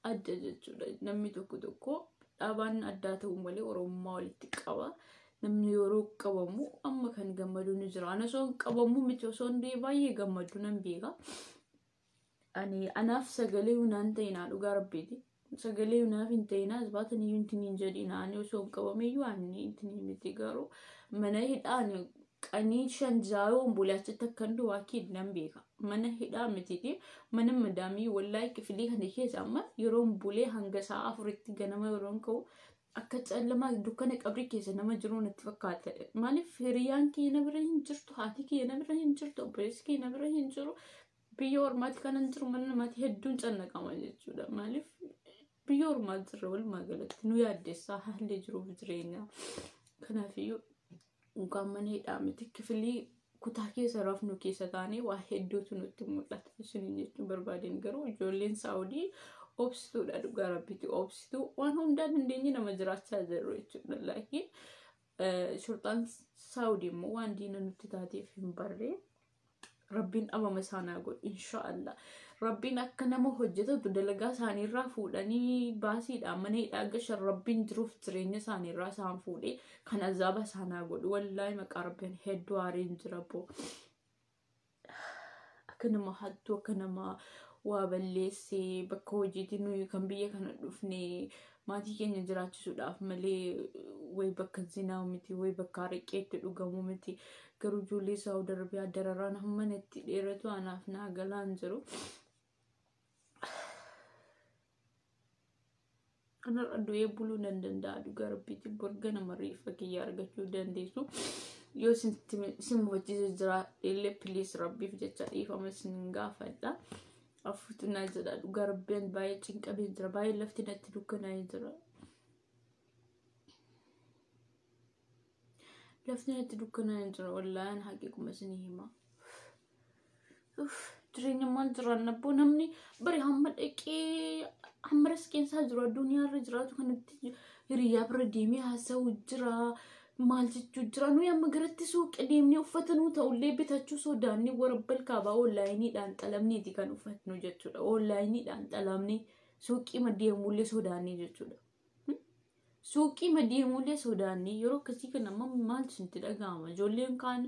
adda jechuudha. Namni tokko tokko dhaabaan addaa ta'u malee Oromummaa walitti qaba. Namni yeroo qabamu amma kan gammadu ni jira. Ani osoo hin qabamu miti osoo hin du'e baay'ee gammadu nan beeka. Ani anaaf sagalee hunaan ta'e naa dhugaa rabbiiti. Sagalee naaf hin ta'in as baatanii hin hin jedhin ani osoo hin qabameyyuu ani hin miti garuu mana hidhaan qanii shan jaayoon bulee achitti akkan du'aa nan beeka. Mana hidhaa mitiiti mana madaamii wallaahi kifilii kana keessa amma yeroon bulee hanga sa'a 4tti ganama yeroon ka'u akka callamaa dukkana qabrii keessa nama jiru natti fakkaata. Maaliif hiriyaan kee na bira hin jirtu, haati kee na bira hin jirtu, obboleessi kee na bira hin jiru. Biyya ormaatti kanan jiru mana namaatti hedduun cannaqama jechuudha. Maaliif biyya ormaa jirra walumaa galatti nu yaaddessaa haalli jiruuf jireenya. Kanaafiyyuu dhugaan mana hidhaa miti kifilii kutaa keessa rafnu keessa taanee waa hedduutu nutti mul'ata. Isiniin jechuun barbaadeen garuu ijoolleen Saawudii obsituudha dhugaa rabbiiti obsituu waan hundaa dandeenye nama jiraachaa jirru jechuudha. Laakiin shurxaan Saawudii immoo waan diina nutti taateef hin barree rabbiin dhabama isaanaa godhu inshaallah. Rabbiin akka nama hojjetatu dalagaa isaaniirraa fuudhanii baasiidhaan mana hidhaa gashan rabbiin jiruuf jireenya isaaniirraa isaan fuudhee kan azaaba isaanaa godhu wallaahi maqaa rabbiin hedduu aariin jira boo. Akka nama hattuu akka nama waa balleessee bakka hojiitti nuyi kan biyya kana dhufne maatii keenya jiraachisuudhaaf malee wayi bakka zinaa miti wayi bakka araqeetti dhugamu miti garuu ijoollee Saawud Arabiyaa dararaan hamma itti dheeratu anaaf naa galaan jiru. Kanarra du'ee buluu nan danda'a dhugaa rabbiitti borga nama reeffa kiyya argachuu dandeessu. Yoo isin mufachiise jira illee piliis rabbiif jecha dhiifama isin gaafadha. Afuutu naa jedha dhugaa rabbiin baay'ee cinqamee jira baay'ee lafti natti dukkanaa'ee jira. Lafti natti dukkanaa'ee jira wallaahi haqiiquma isinii hima. Jireenya maal jiraanna abboo namni bari hamma dhaqee hamma riskeensaa jiru addunyaarra jiraatu kanatti hiriyaa bira deemee haasa'u jira. Maal jechuu jira nuyi amma garatti suuqii deemnee uffata nuu ta'ullee bitachuu sodaannee warabbal kaabaa onlaayiniidhaan xalamneeti kan uffatnu jechuudha. Onlaayiniidhaan xalamnee suuqii deemuullee sodaannee jechuudha. Suuqii deemuullee sodaannee yeroo akkasii kana amma maal isinitti dhaga'ama? Ijoolleen kaan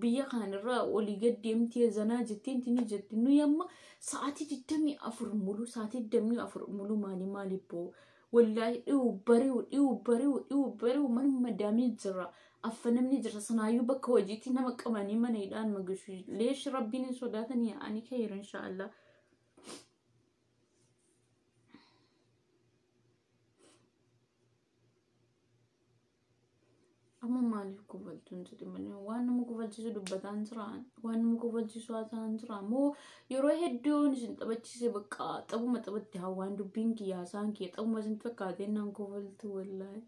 biyya kaanirraa olii gad deemtee zanaa jettee ni jetti. Nuyi amma sa'aatii 24 muluu sa'aatii 24 muluu maali maali boo? Wallaahi dhi'u bari'u dhi'u bari'u dhi'u bari'u mana madaamii jira. Affanamni jira sanaayyuu bakka hojiitti nama qabanii mana hidhaan magashu. Leesh rabbiin hin sodaatanii ani khayr inshaallah. Amma maaliif kofaltuun jedhe malee waan nama kofalchiisu dubbataan jira waan nama kofalchiisu haasa'aan jira moo yeroo hedduun isin taphachiise bakka taphuma taphatti hawaan dubbiin kiyya haasa'aan kiyya taphuma isin fakkaatee naan kofaltu wallaahi.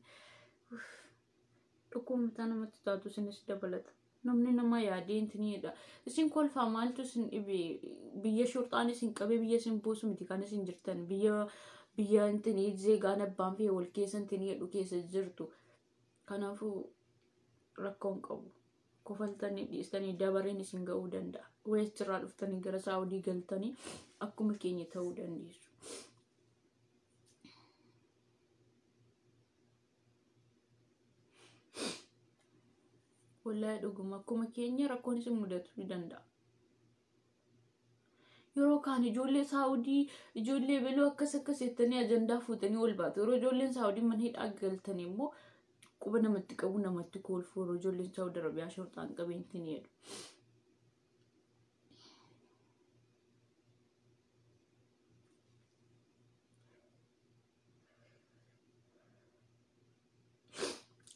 Dhukkuma mataa namatti taatu isinis dabalata. Namni nama yaadee intiniidha. Isin kolfaa maaltu isin dhibe biyya shurxaan isin qabee biyya isin buusu miti kan isin jirtan biyya biyya intinii zeegaan abbaan fi wal keessa intinii jedhu keessa jirtu. Kanaafuu rakkoon qabu. Kofaltanii dhiistanii dabareen isin ga'uu danda'a. Weestirraa dhuftanii gara Saawudii galtanii akkuma keenya ta'uu dandeessu. Wallaahi dhuguma akkuma keenya rakkoon isin mudatu ni danda'a. Yeroo kaan ijoollee Saawudii ijoollee beloo akkas akkas jettanii ajandaa fuutanii ol baatu. Yeroo ijoolleen Saawudii mana hidhaa galtanii immoo quba namatti qabu namatti kolfu yeroo ijoolleen Saawud Arabiyaa shorxaan qabeenti ni jedhu.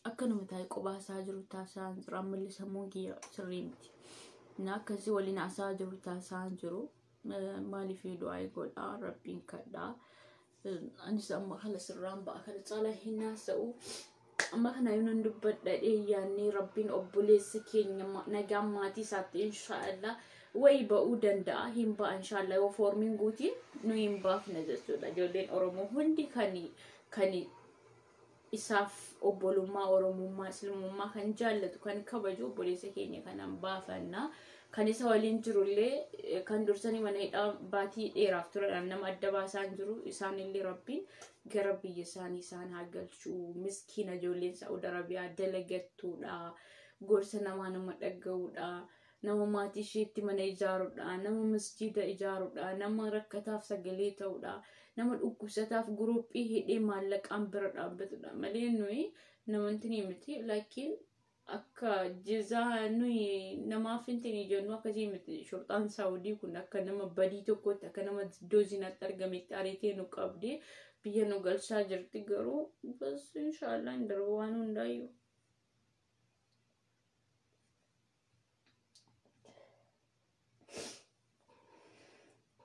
Akka nama taa'ee kophaa isaa jiru taasisaa jiru ammallee sammuun kiyya sirrii miti. Na akkasii waliin haasa'aa jiru taasisaa jiru. Maaliif du'aa godhaa rabbiin kadhaa. Anis amma kana sirraan ba'a kana caalaa hin haasa'u. Amma kana yoo nan dubbadha yaannee rabbiin obboleessa keenya nagaan maatii isaatti inshaallah wayi ba'uu danda'a hin ba'a inshaallah yoo foormiin guutiin nu hin baafne jechuudha. Ijoolleen Oromoo hundi kan isaaf obbolummaa Oromummaa Islaamummaa kan jaallatu kan kabaju obboleessa keenya kanan baafanna. Kan isa waliin jirullee kan dursanii mana hidhaa baatii dheeraaf turan nama adda baasaan jiru isaanillee rabbiin gara biyya isaanii isaan haa galchu. Miskiina ijoolleen Saa'ud Arabiyaa dalagattuudha. Gorsa namaa nama dhaga'uudha. Nama maatii isheetti mana ijaaruudha. Nama masjiida ijaaruudha. Nama rakkataaf sagalee ta'uudha. Nama dhukkubsataaf guruuphii hidhee maallaqaan bira dhaabbatudha malee nuyi namanti miti. Laakiin akka jizaa nuyi namaaf hin jennu akkasii miti. Shorxaan Saawudii kun akka nama badii tokkotti, akka nama doozinaatti argametti ariitee nu qabdee biyya nu galchaa jirti. Garuu bas inshaallah hin darbu waan hundaayyuu.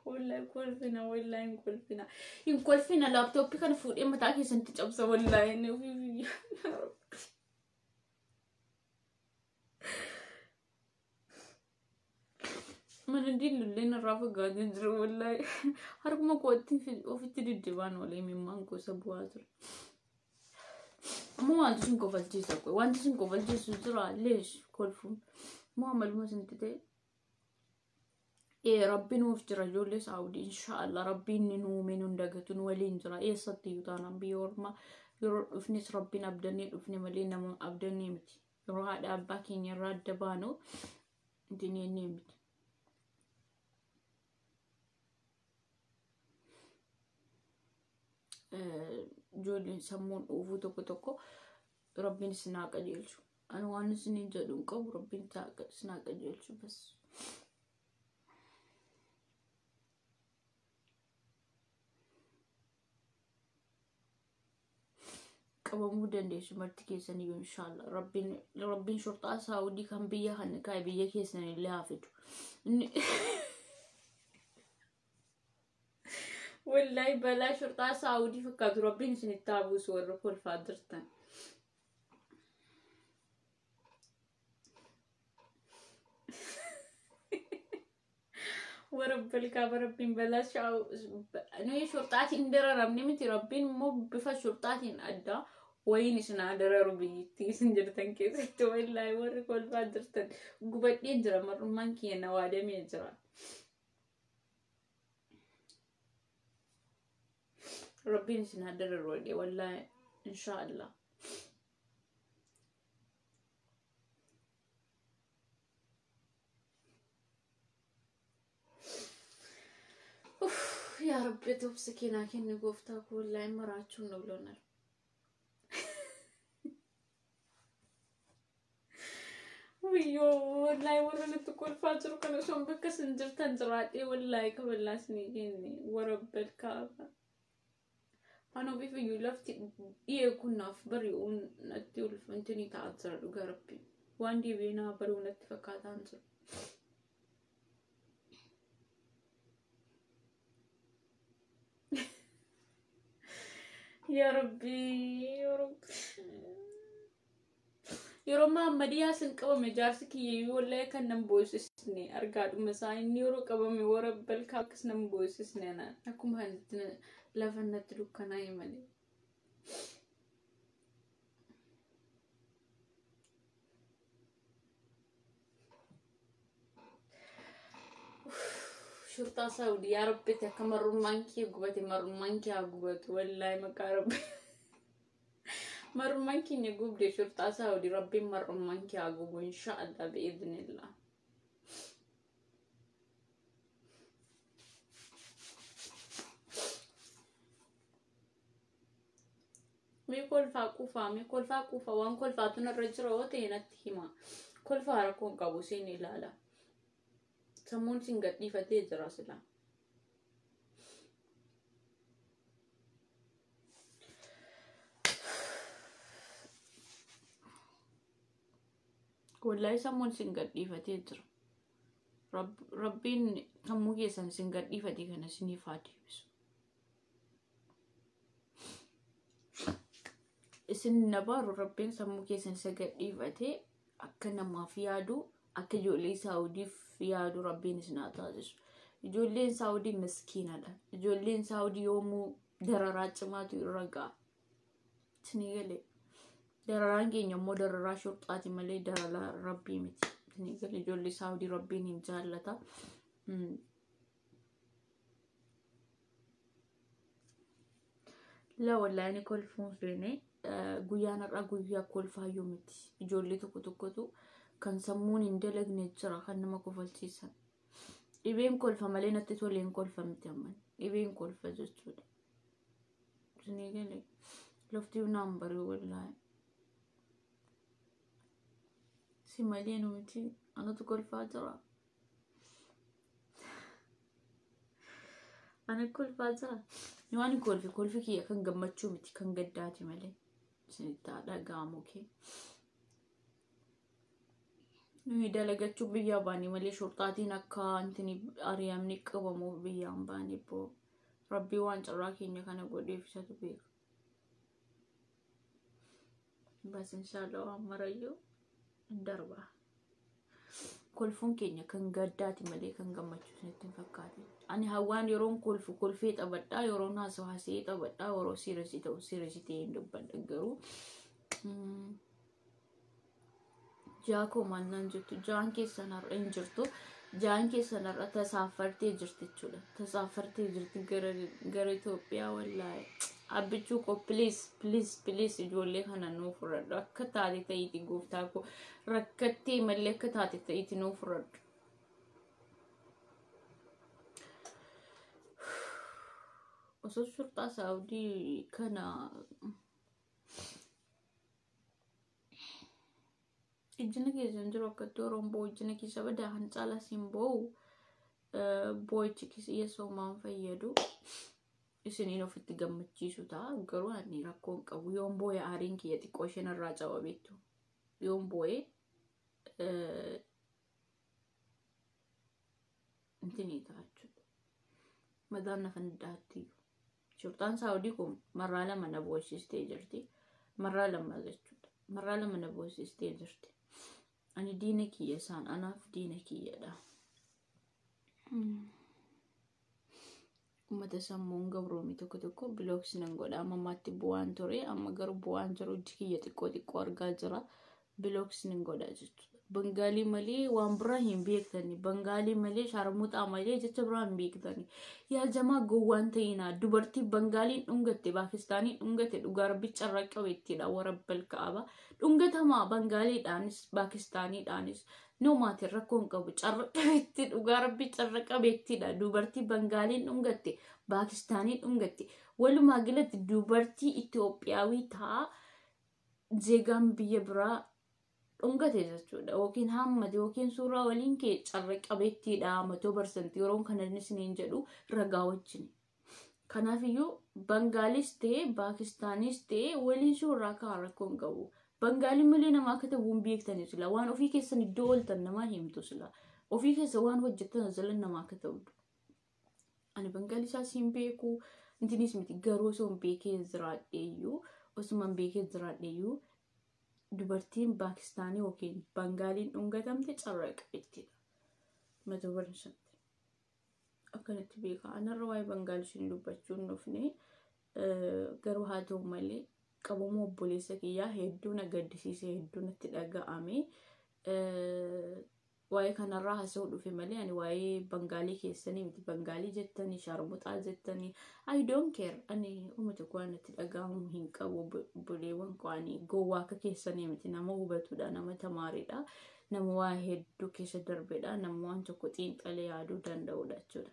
Wallahi kolfina, wallahi hin kolfina. Hin kolfina, laaptooppii kana fuudhee mataa keessatti cabsa wallahi. Mana diillullee narraa fagaatee jira wallahi. Harkuma kootti ofitti diddibaan oolee mimmaan gosa bu'aa ture. Amma wanti sun kofalchiisa qoy. Wanti sun kofalchiisu jira leesh kolfuun. Moo amaluma sinti ta'e. Rabbi nuuf jira ijoollee Saawudii, inshaallah rabbiin ni nu uume nu dagatu, nu waliin jira. Eessatti iyyuu taanaan biyya ormaa yeroo dhufnes rabbiin abdannee dhufne malee nama abdannee miti. Yeroo haadha abbaa keenya irraa adda baanu dineenee miti. Ijoolleen sammuun dhuufuu tokko tokko rabbiin isin haa qajeelchu. Ani waan isiniin jedhu hin qabu, rabbiin isin haa qajeelchu bas. Qabamuu dandeessu marti keessan iyyuu inshaallah. Rabbiin shorxaa Saawudii kan biyya kana kaa'e biyya keessan illee haa fidu. Wallahi balaa shorxaa Saawudii fakkaatu rabbiin isinitti haa buusu warra kolfaa jirtan. Warabbal kaaba rabbiin balaa nuyi shorxaatiin dararamne miti, rabbiin immoo bifa shorxaatiin addaa wayiin isin haa dararu biyyattii isin jirtan keessatti. Wallaahi warri kolfaa jirtan, gubadheen jira, mar'ummaan kiyya na waadamee jira. Rabbiin isin haa dararu wadhee wallaahi inshaallah. Yaa Rabbi obsa keenaa kenni gooftaa koo, wallaahi maraachuun nu loonal. Wayyoo, wallaahi warra nutti kolfaa jiru kana osoo bakka isin jirtan jiraadhee wallaahi kaballaa isinii kenne warabbal kaaba. Anoo bifa iyyuu lafti dhiyee kun naaf bari'uun natti ulfantini ta'aa jira dhugaa rabbi. Waan deebi'ee naa bari'u natti fakkaataan jira. Yaa Rabbi, yaa Rabbi. Yeroo Mahammad Yaasin qabame jaarsi kiyyayyuu wallahi kan nan boosisne argaadhuma isaa inni yeroo qabame warra balkaa akkas nan boosisne anaan akkuma kanatti lafa natti dukkanaa'e malee. Shurxaa Saawudii, yaa Rabbitti akka marrummaan kee gubate marrummaan kee haa gubatu wallaahi maqaa Rabbi. Marrummaan keenya gubde shurxaa Saawudii, Rabbiin marrummaan kee haa gubu inshaallah bi'iznillah. Mee kolfaa quufaa, mee kolfaa quufaa, waan kolfaatu narra jira yoo ta'e natti hima. Kolfaa rakkoon qabu siin ilaala. Sammuun siin gadhiifatee jira sila. Wallahi sammuun siin gadhiifatee jira. Rabbiin sammuu keessan siin gadhiifatee kana isiniif haa deebisu. Isin na baaru, rabbiin sammuu keessan isa gadhiifatee akka namaaf yaadu, akka ijoollee Saawudiif yaadu rabbiin isin haa taasisu. Ijoolleen Saawudii miskiinadha. Ijoolleen Saawudii yoomuu dararaa cimaatu irra ga'a. Isinii galee. Dararaan keenya immoo dararaa shurxaati malee dararaa rabbii miti. Isinii galee, ijoollee Saawudii rabbiin hin jaallata. La wallaahi ni kolfuun feene, guyyaan har'aa guyyaa kolfaayyuu miti. Ijoollee tokko tokkotu kan sammuun hin dalagne jira kan nama kofalchiisan. Dhibeen kolfa malee natti toleen kolfa miti amman. Dhibeen kolfa jechuudha. Isinii galee lafti naan bari'u wallaahi. Si malee nuti anatu kolfaa jira. Ana kolfaa jira. Waan kolfi kolfi kiyya kan gammachuu miti kan gaddaati malee. Isinitti haa dhaga'amu kee. Nuyi dalagachuu biyyaa baane malee shorxaatiin akka antini ari'amni qabamuuf biyyaan baane boo. Rabbii waan carraa keenya kana godheef isatu beeka. Bas inshaallah waan marayyuu hin darba. Kolfuun keenya kan gaddaati malee kan gammachuu isinitti hin fakkaatin. Ani hawaan yeroon kolfu kolfee taphadhaa, yeroon haasa'u haasa'ee taphadhaa, yeroo siiresii ta'u siiresii ta'ee hin dubbadha garuu. Ja'a koo maal naan jettu ja'an keessan har'a hin jirtu. Ja'an keessan har'a tasaafartee jirti jechuudha. Tasaafartee jirti gara Itoophiyaa wallaahi. Abbichuu koo please please please ijoollee kana nuu fudhadhu. Akka taate ta'iiti gooftaa koo rakkattee malee akka taate ta'iiti nuu fudhadhu. Osoo shurxaa Saawudii kana ijjina keessa hin jiru akkatti Oromoon boo'u ijjina keessa badaa kan caalaa siin boo'u boo'ichi keessa soomaan fayyadu isiniin ofitti gammachiisu ta'a garuu ani rakkoo hin qabu yoon boo'e aariin kiyya xiqqoo isheen irraa caba beektu yoon boo'e intinii ta'a jechuudha madaan nafa niddaatti shurxaan Saawudii kun marraa lama na boo'isistee jirti marraa lama jechuudha marraa lama na boo'isistee jirti. Ani diina kiyya isaan anaaf diina kiyyadha. Uummata sammuun gabroomii tokko tokko bilooks nan godha. Amma ammaatti bu'aan ture amma garuu bu'aan jiru ijji kiyya xiqqoo xiqqoo argaa jira. Bilooks nan godha jechuudha. Bangaalii malee waan biraa hin beektani. Bangaalii malee sharmuxaa malee jecha biraa hin beektani. Yaa jamaa gowwaan ta'inaa dubartii Bangaaliin dhungatte Paakistaaniin dhungatte dhugaa rabbi carraa qabeettiidha warabbal ka'aba. Dhungatamaa Bangaaliidhaanis Paakistaaniidhaanis no maatiin rakkoo hin qabu carra qabeetti dhugaa rabbi carra qabeettiidha. Dubartii Bangaaliin dhungatte Paakistaaniin dhungatte walumaa galatti dubartii Itoophiyaawii ta'a zeegaan biyya biraa dhungate jechuudha yookiin hammate yookiin suuraa waliin kee carra qabeettiidha matoo barsanti yeroon kana isiniin jedhu ragaa wajjin. Kanaafiyyuu Bangaalis ta'e Paakistaanis ta'e waliin suuraa kaa'an rakkoo hin qabu. Bangaalii malee nama akka ta'u hin beektani sila waan ofii keessan iddoo ooltan namaa himtu sila ofii keessa waan hojjettan sila nama akka ta'u. Ani Bangaalii isaas hin beeku intinis miti garuu osoo hin beekee jiraadheeyyuu osuma hin beekee jiraadheeyyuu dubartiin Paakistaanii yookiin Bangaaliin dhungatamte carraa qabeettiidha. Mata barumsatti. Akkanatti beekaa. Anarra waa'ee Bangaalii isin dubbachuu hin dhufne garuu haa ta'u malee qabamuu obboleessa kiyyaa hedduu na gaddisiise hedduu natti dhaga'ame. Waa'ee kanarraa haasa'uu dhufe malee ani waa'ee Bangaalii keessanii miti Bangaalii jettanii sharmuxaa jettanii I don't care ani uummata koo natti dhaga'amu hin qabu obboleewwan koo ani gowwaa akka keessanii miti nama hubatudha nama tamaaridha nama waa hedduu keessa darbedha nama waan tokko xiinxalee yaaduu danda'udha jechuudha.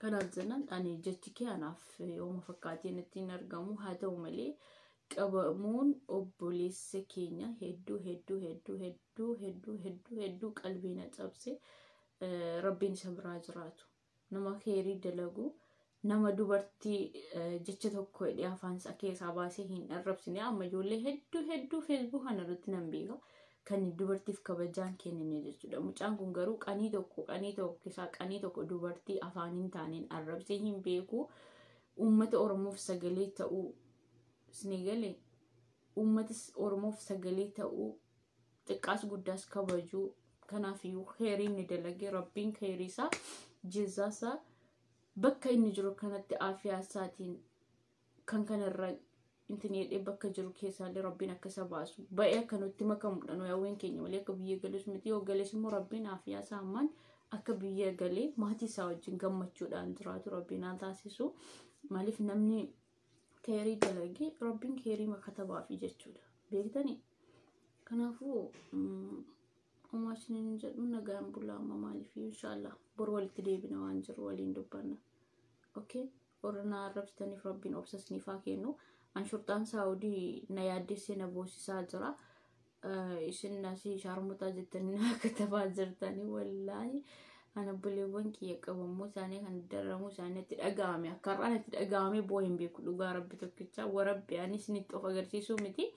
Kanaaf jennaan ani jechi kee anaaf yooma fakkaateen ittiin argamu haa ta'u malee qabamuun obboleessa keenya hedduu hedduu hedduu hedduu hedduu hedduu hedduu qalbii na cabse rabbiin isa biraa jiraatu nama keerii dalagu nama dubartii jecha tokko hidhee afaan isaa keessaa baasee hin arrabsine amma ijoollee hedduu hedduu feesbuuk kana irratti nan beeka kan dubartiif kabajaan kennine jechuudha. Mucaan kun garuu qanii tokko keessaa qanii tokko dubartii afaan hin taaneen arrabsee hin beeku uummata Oromoof sagalee ta'uu isinii galee uummata Oromoof sagalee ta'uu xiqqaas guddaas kabajuu kanaafiyyuu keerii inni dalagee rabbiin keerii isaa jezaasaa bakka inni jiru kanatti aafiyaa isaatiin kan kanarra intin jedhee bakka jiru keessaallee rabbiin akka isa baasu ba'ee akka nutti makamudha nu hawween keenya malee akka biyya galus miti yoo gales immoo rabbiin aafiyaa isaa ammaan akka biyya galee maatii isaa wajjin gammachuudhaan jiraatu rabbiin haa taasisu maaliif namni keerii dalagee rabbiin keerii makatabaafi jechuudha beektanii kanaafuu homaa isiniin jedhu nagaan bulaa amma maaliif inshaallah bor walitti deebina waan jiru waliin dubbanna okay. Warra na arrabsitaniif Rabbiin obsa isiniif haa kennu. An shurxaan Saawudii na yaaddessee na boosisaa jira. Isin asii shaarmuxaa jettanii na katabaa jirtanii wallaahi. An obboleewwan kiyya qabamuu isaanii kan dararamuu isaanii itti dhaga'ame. Akka har'aan itti dhaga'ame boo'ee hin beeku dhugaa Rabbi tokkicha. Warabbi ani isinitti of agarsiisuu miti.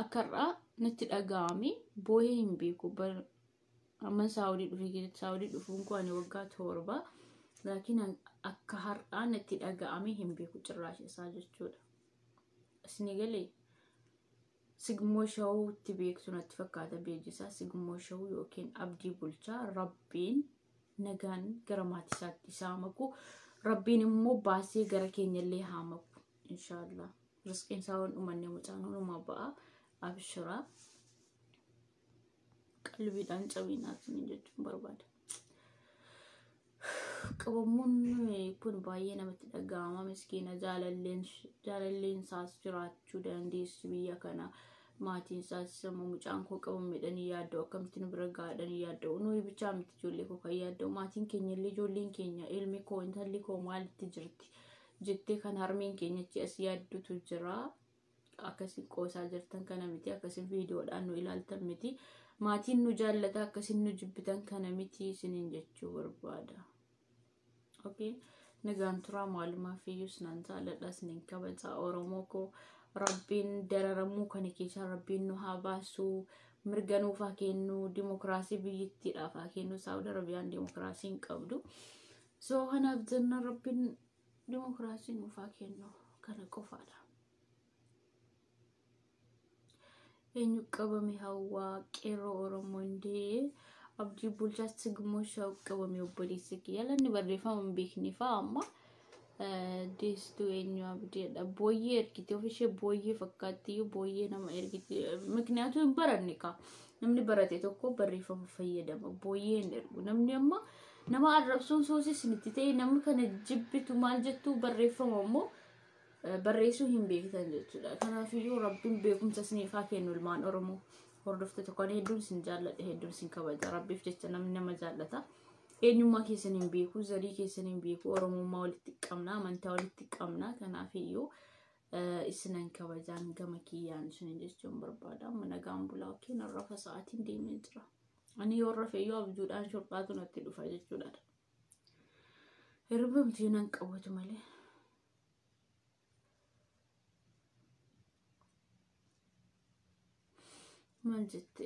Akka har'aa natti dhaga'ame boo'ee hin beeku. Amma Saawudii dhufee keessatti Saawudii dhufuun koo ani waggaa 7. Laakiin akka har'aa natti dhaga'ame hin beeku cirraasha isaa jechuudha. Isinii galee Sigmoo Shawuutti beektu natti fakkaata beejisaa Sigmoo Shawuu yookiin Abdii Bulchaa Rabbiin nagaan gara maatii isaatti isaa maku. Rabbiin immoo baasee gara keenyallee haa maku inshaallah. Risqiin isaa waan dhumanne mucaan hundumaa ba'a. Abshiraa. Qalbiidhaan cabinaa isin jechuun barbaada. Qabamuun kun baay'ee namatti dhaga'ama. Miskiina jaalalleen isaas jiraachuu dandeessu biyya kana. Maatiin isaas immoo mucaan koo qabameedhanii yaadda'u. Akkamitti nu bira gahaadhanii yaadda'u. Nuyi bichaa miti ijoollee koo kan yaadda'u. Maatiin keenya illee ijoolleen keenya ilmi koo intalli koo maalitti jirti jettee kan harmeen keenya achi as yaaddutu jira. Akkasiin qoosaa jirtan kana miti. Akkasiin viidiyoodhaan nu ilaaltan miti. Maatiin nu jaallata akkasiin nu jibbitan kana miti isiniin jechuu barbaada. Okay. Nagaan turaa maalumaaf iyyuu sinan jaalladha isiniin kabaja Oromoo koo. Rabbiin dararamuu kana keessaa Rabbiin nu haa baasu. Mirga nuuf haa kennu. Dimokiraasii biyyittiidhaaf haa kennu. Saawud Arabiyaan dimokiraasii hin qabdu. So kanaaf jenna Rabbiin dimokiraasii nuuf haa kennu. Kana qofaadha. Eenyu qabame hawwaa qeerroo Oromoo hundee Abdii Bulchaa Sigmoo Shaw qabame obboleessi kiyya. Yalanni barreeffama hin beekne fa'a amma deestuu eenyu abdiidha. Booyyee ergite ofishee booyyee fakkaatti booyyee nama ergite. Miknyaatu hin baranne kaa. Namni barate tokko barreeffama fayyadama. Booyyee hin ergu. Namni amma nama arrabsuun soosii isinitti ta'e namni kana jibbitu maal jettu barreeffama immoo barreessuu hin beektan jechuudha. Kanaafiyyuu Rabbiin beekumsa isiniif haa kennu ilmaan Oromoo. Hordoftoota koo hedduun isin jaalladha hedduun isin kabaja. Rabbiif jecha namni nama jaallata. Eenyummaa keessan hin beeku, zarii keessan hin beeku, Oromummaa walitti qabna, amantaa walitti qabna. Kanaafiyyuu isinan kabajaan gama kiyyaan isin jechuun barbaada. Amma nagaan bulaa yookiin rafa sa'aatiin deemee jira. Ani yoo rafe iyyuu abjuudhaan shorxaatu natti dhufa jechuudha. Hirriba miti nan qabatu malee. Maal jette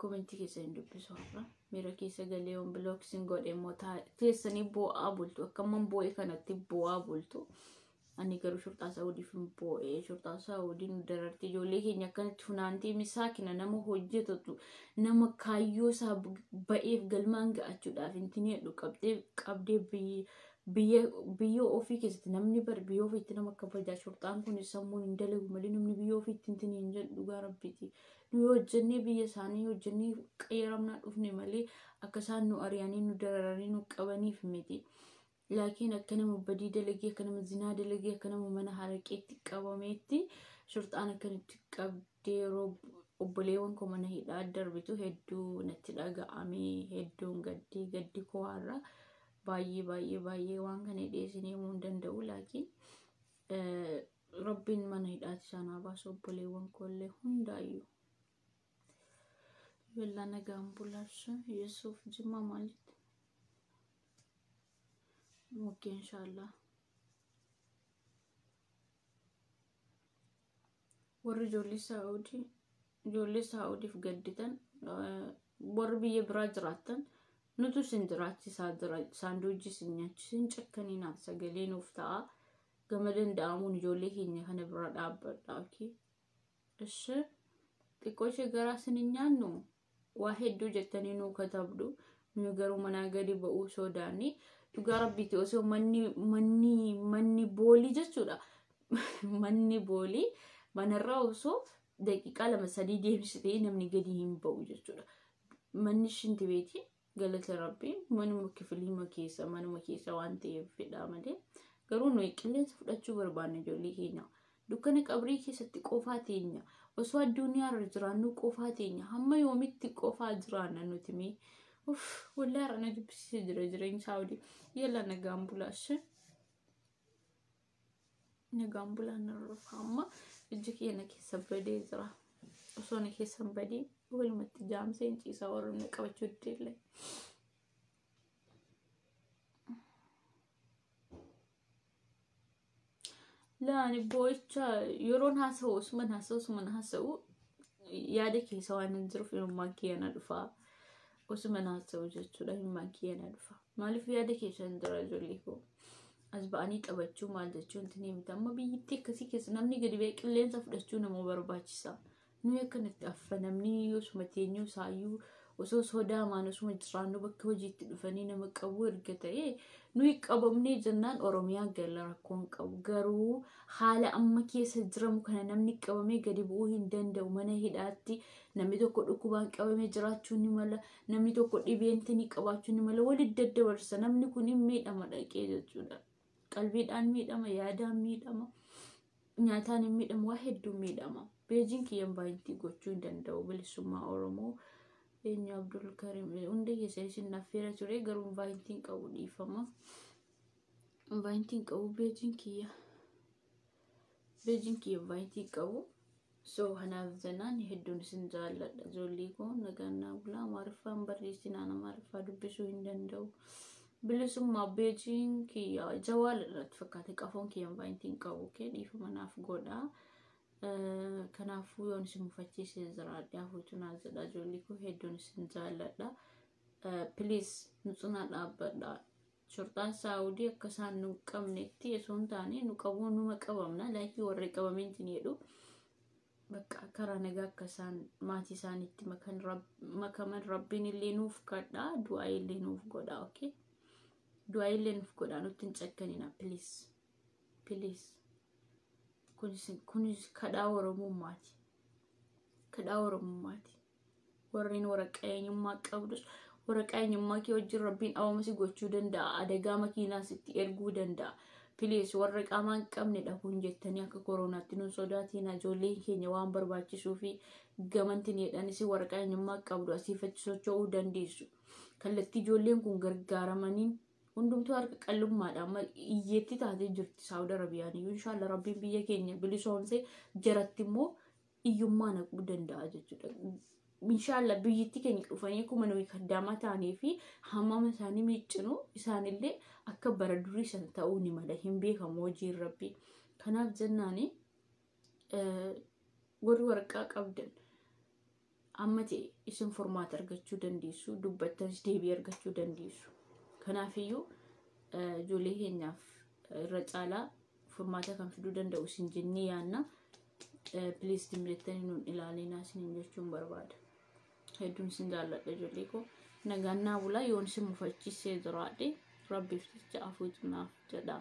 komentii keessa hin dubbisu har'a. Miira keessa galee yoon bilooksiin godhe immoo teessanii boo'aa bultu. Akka amman boo'e kanatti boo'aa bultu. Ani garuu shurxaa Saawudiif hin boo'e. Shurxaa Saawudii nu dararti. Ijoollee keenya akkanatti funaantee misaakina nama hojjetatu nama kaayyoo isaa ba'eef galmaan ga'achuudhaaf intinii hedhu qabdee biyya ofii keessatti namni bar biyya ofiitti nama kabajaa. Shurxaan kun sammuun hin dalagu malee namni biyya ofiitti intinii hin jedhu dhugaa Rabbiiti. Nu hojjennee biyya isaanii hojjennee qayyaramnaa dhufne malee akka isaan nu ari'anii nu dararanii nu qabaniif miti. Laakiin akka nama badii dalagee akka nama zinaa dalagee akka nama mana haraqeetti qabameetti shurxaan akkanitti qabdee yeroo obboleewwan koo mana hidhaa darbitu hedduu natti dhaga'amee hedduun gaddee gaddi koo har'a baay'ee baay'ee baay'ee waan kana dhiyeessinee himuu hin danda'u. Laakiin Rabbiin mana hidhaati isaan haa baasu obboleewwan koollee hundaayyuu. Yallaa nagaan bulaasha Yesuuf Jimmaa maalitti? Okay, inshallah. Warri ijoollee Saa'udiif gadditan warri biyya biraa jiraattan nutu isin jiraachisaa jira. Saanduuji isin nyaachisin cakkaniinaa sagalee nuuf ta'a. Gama danda'amuun ijoollee keenya kana bira dhaabbadha. Okay. Ishi xiqqoo ishee garaa isin hin nyaannu waa hedduu jettanii nuu katabdu. Nuyi garuu manaa gadi ba'uu sodaanni. Dhugaa Rabbiiti osoo manni boolii jechuudha. Manni boolii manarraa osoo daqiiqaa 2-3 deemsitee namni gadi hin ba'u jechuudha. Manni shinti beetii galata Rabbii manuma kifiliima keessa manuma keessa waan ta'eef fedhaa malee. Garuu nuyi qilleensa fudhachuu barbaanna ijoollee keenya. Dukkana qabrii keessatti qofaa teenya. Osoo addunyaarra jiraannu qofaa teenya. Hamma yoomitti qofaa jiraanna nuti mee? Uff, wallahi har'a na jibbisiisee jira jireenya Saawudii. Yalla nagaan bulaashe. Nagaan bulaan narra amma ijji kiyya na keessa badee jira. Osoo na keessa hin badii walumatti jaamsee hin ciisaa warra na qabachuu diddeellee. Laani boo'icha yeroon haasa'u osuman haasa'u yaada keessa waan hin jiruuf imimmaan kiyya na dhufa. Osuman haasa'u jechuudha, imimmaan kiyya na dhufa. Maaliif yaada keessa hin jira ijoollee koo. As ba'anii taphachuu maal jechuun itti miti. Amma biyyattii akkasii keessa namni gadi ba'ee qilleensa fudhachuu nama barbaachisa. Nuyi akkanatti affanamni osuma teenyuu isaayyuu osoo sodaamaan osuma jiraannu bakka hojiitti dhufanii nama qabu erga ta'e, nuyi qabamnee jennaan Oromiyaa gala, rakkoon qabu. Garuu haala amma keessa jiramu kana namni qabamee gadi bu'uu hin danda'u. Mana hidhaatti namni tokko dhukkubaan qabamee jiraachuu ni mala, namni tokko dhibeenti ni qabaachuu ni mala, walitti daddabarsa. Namni kun hin miidhama dhaqee jechuudha. Qalbiidhaan miidhama, yaadaan miidhama, nyaataan hin miidhama, waa hedduu miidhama. Peejiin kiyyan baay'intii gochuu hin danda'u. Bilisummaa Oromoo eenyu Abdul Karim hunda keessa isin affeera ture, garuu invite qabu, dhiifama. Invite qabu peejiin kiyya. Peejiin kiyya invite qabu. So kanaaf jennaan hedduun isin jaalladha. Ijoollee koo, nagaan naa bulaa. Amaariffaan barreessinaan Amaariffaa dubbisuu hin danda'u. Bilisummaa peejiin kiyya jawaala irratti fakkaate, qafoon kiyya invite qabu kee dhiifama naaf godhaa. Kanaafuu yoon isin mufachiisee jiraadhe hafuutu naa jedha. Ijoollee koo, hedduun isin jaalladha. Please nu cinaa dhaabbadha. Shorxaan Saawudii akka isaan nu qabnetti osoo hin taane nu qabuu, numa qabamna, laakii warri qabameen hin jedhu. Bakka karaa nagaa akka isaan maatii isaaniitti makaman rabbiin illee nuuf kadhaa, du'aa illee nuuf godhaa, okay? Du'aa illee nuuf godhaa, nutti hin cakkanina, please. Please. Kunis kadhaa Oromummaati. Kadhaa Oromummaati. Warreen waraqaa eenyummaa qabdus, waraqaa eenyummaa kee wajjin rabbiin dhabama si gochuu danda'a. Adagaa makiinaa sitti erguu danda'a. Please, warra qaamaa hin qabne dhabuun jettanii akka koronaatti nun sodaatiin. Ijoolleen keenya waan barbaachisuu fi gamantiin jedhanis waraqaa eenyummaa qabdu asiif achi socho'uu dandeessu. Kallattii ijoolleen kun gargaaramaniin hundumtuu harka qallummaadha amma iyyeetti taatee jirti Saawud Arabiyaan iyyuu. Inshaallah rabbiin biyya keenya bilisoomsee jaratti immoo iyyummaa naquu danda'a jechuudha. Inshaallah biyyatti keenya dhufanii akkuma nuyi kaddaamaa ta'anii fi hammama isaanii miiccinu, isaanillee akka bara durii san ta'uu ni mala, hin beekamu hojiin rabbii. Kanaaf jennaani warri waraqaa qabdan amma ta'e isin furmaata argachuu dandeessu, dubbattanis deebii argachuu dandeessu. Kanaafiyyuu ijoollee keenyaaf irra caalaa furmaata kan fiduu danda'u isin jennee yaanna. Please dimlettanii nuun ilaalinaa isiniin jechuun barbaada. Hedduun isin jaalladha, ijoollee koo. Nagaan naa bulaa. Yoon isin mufachiisee jiraadhe rabbiif jecha afuutu naaf jedha.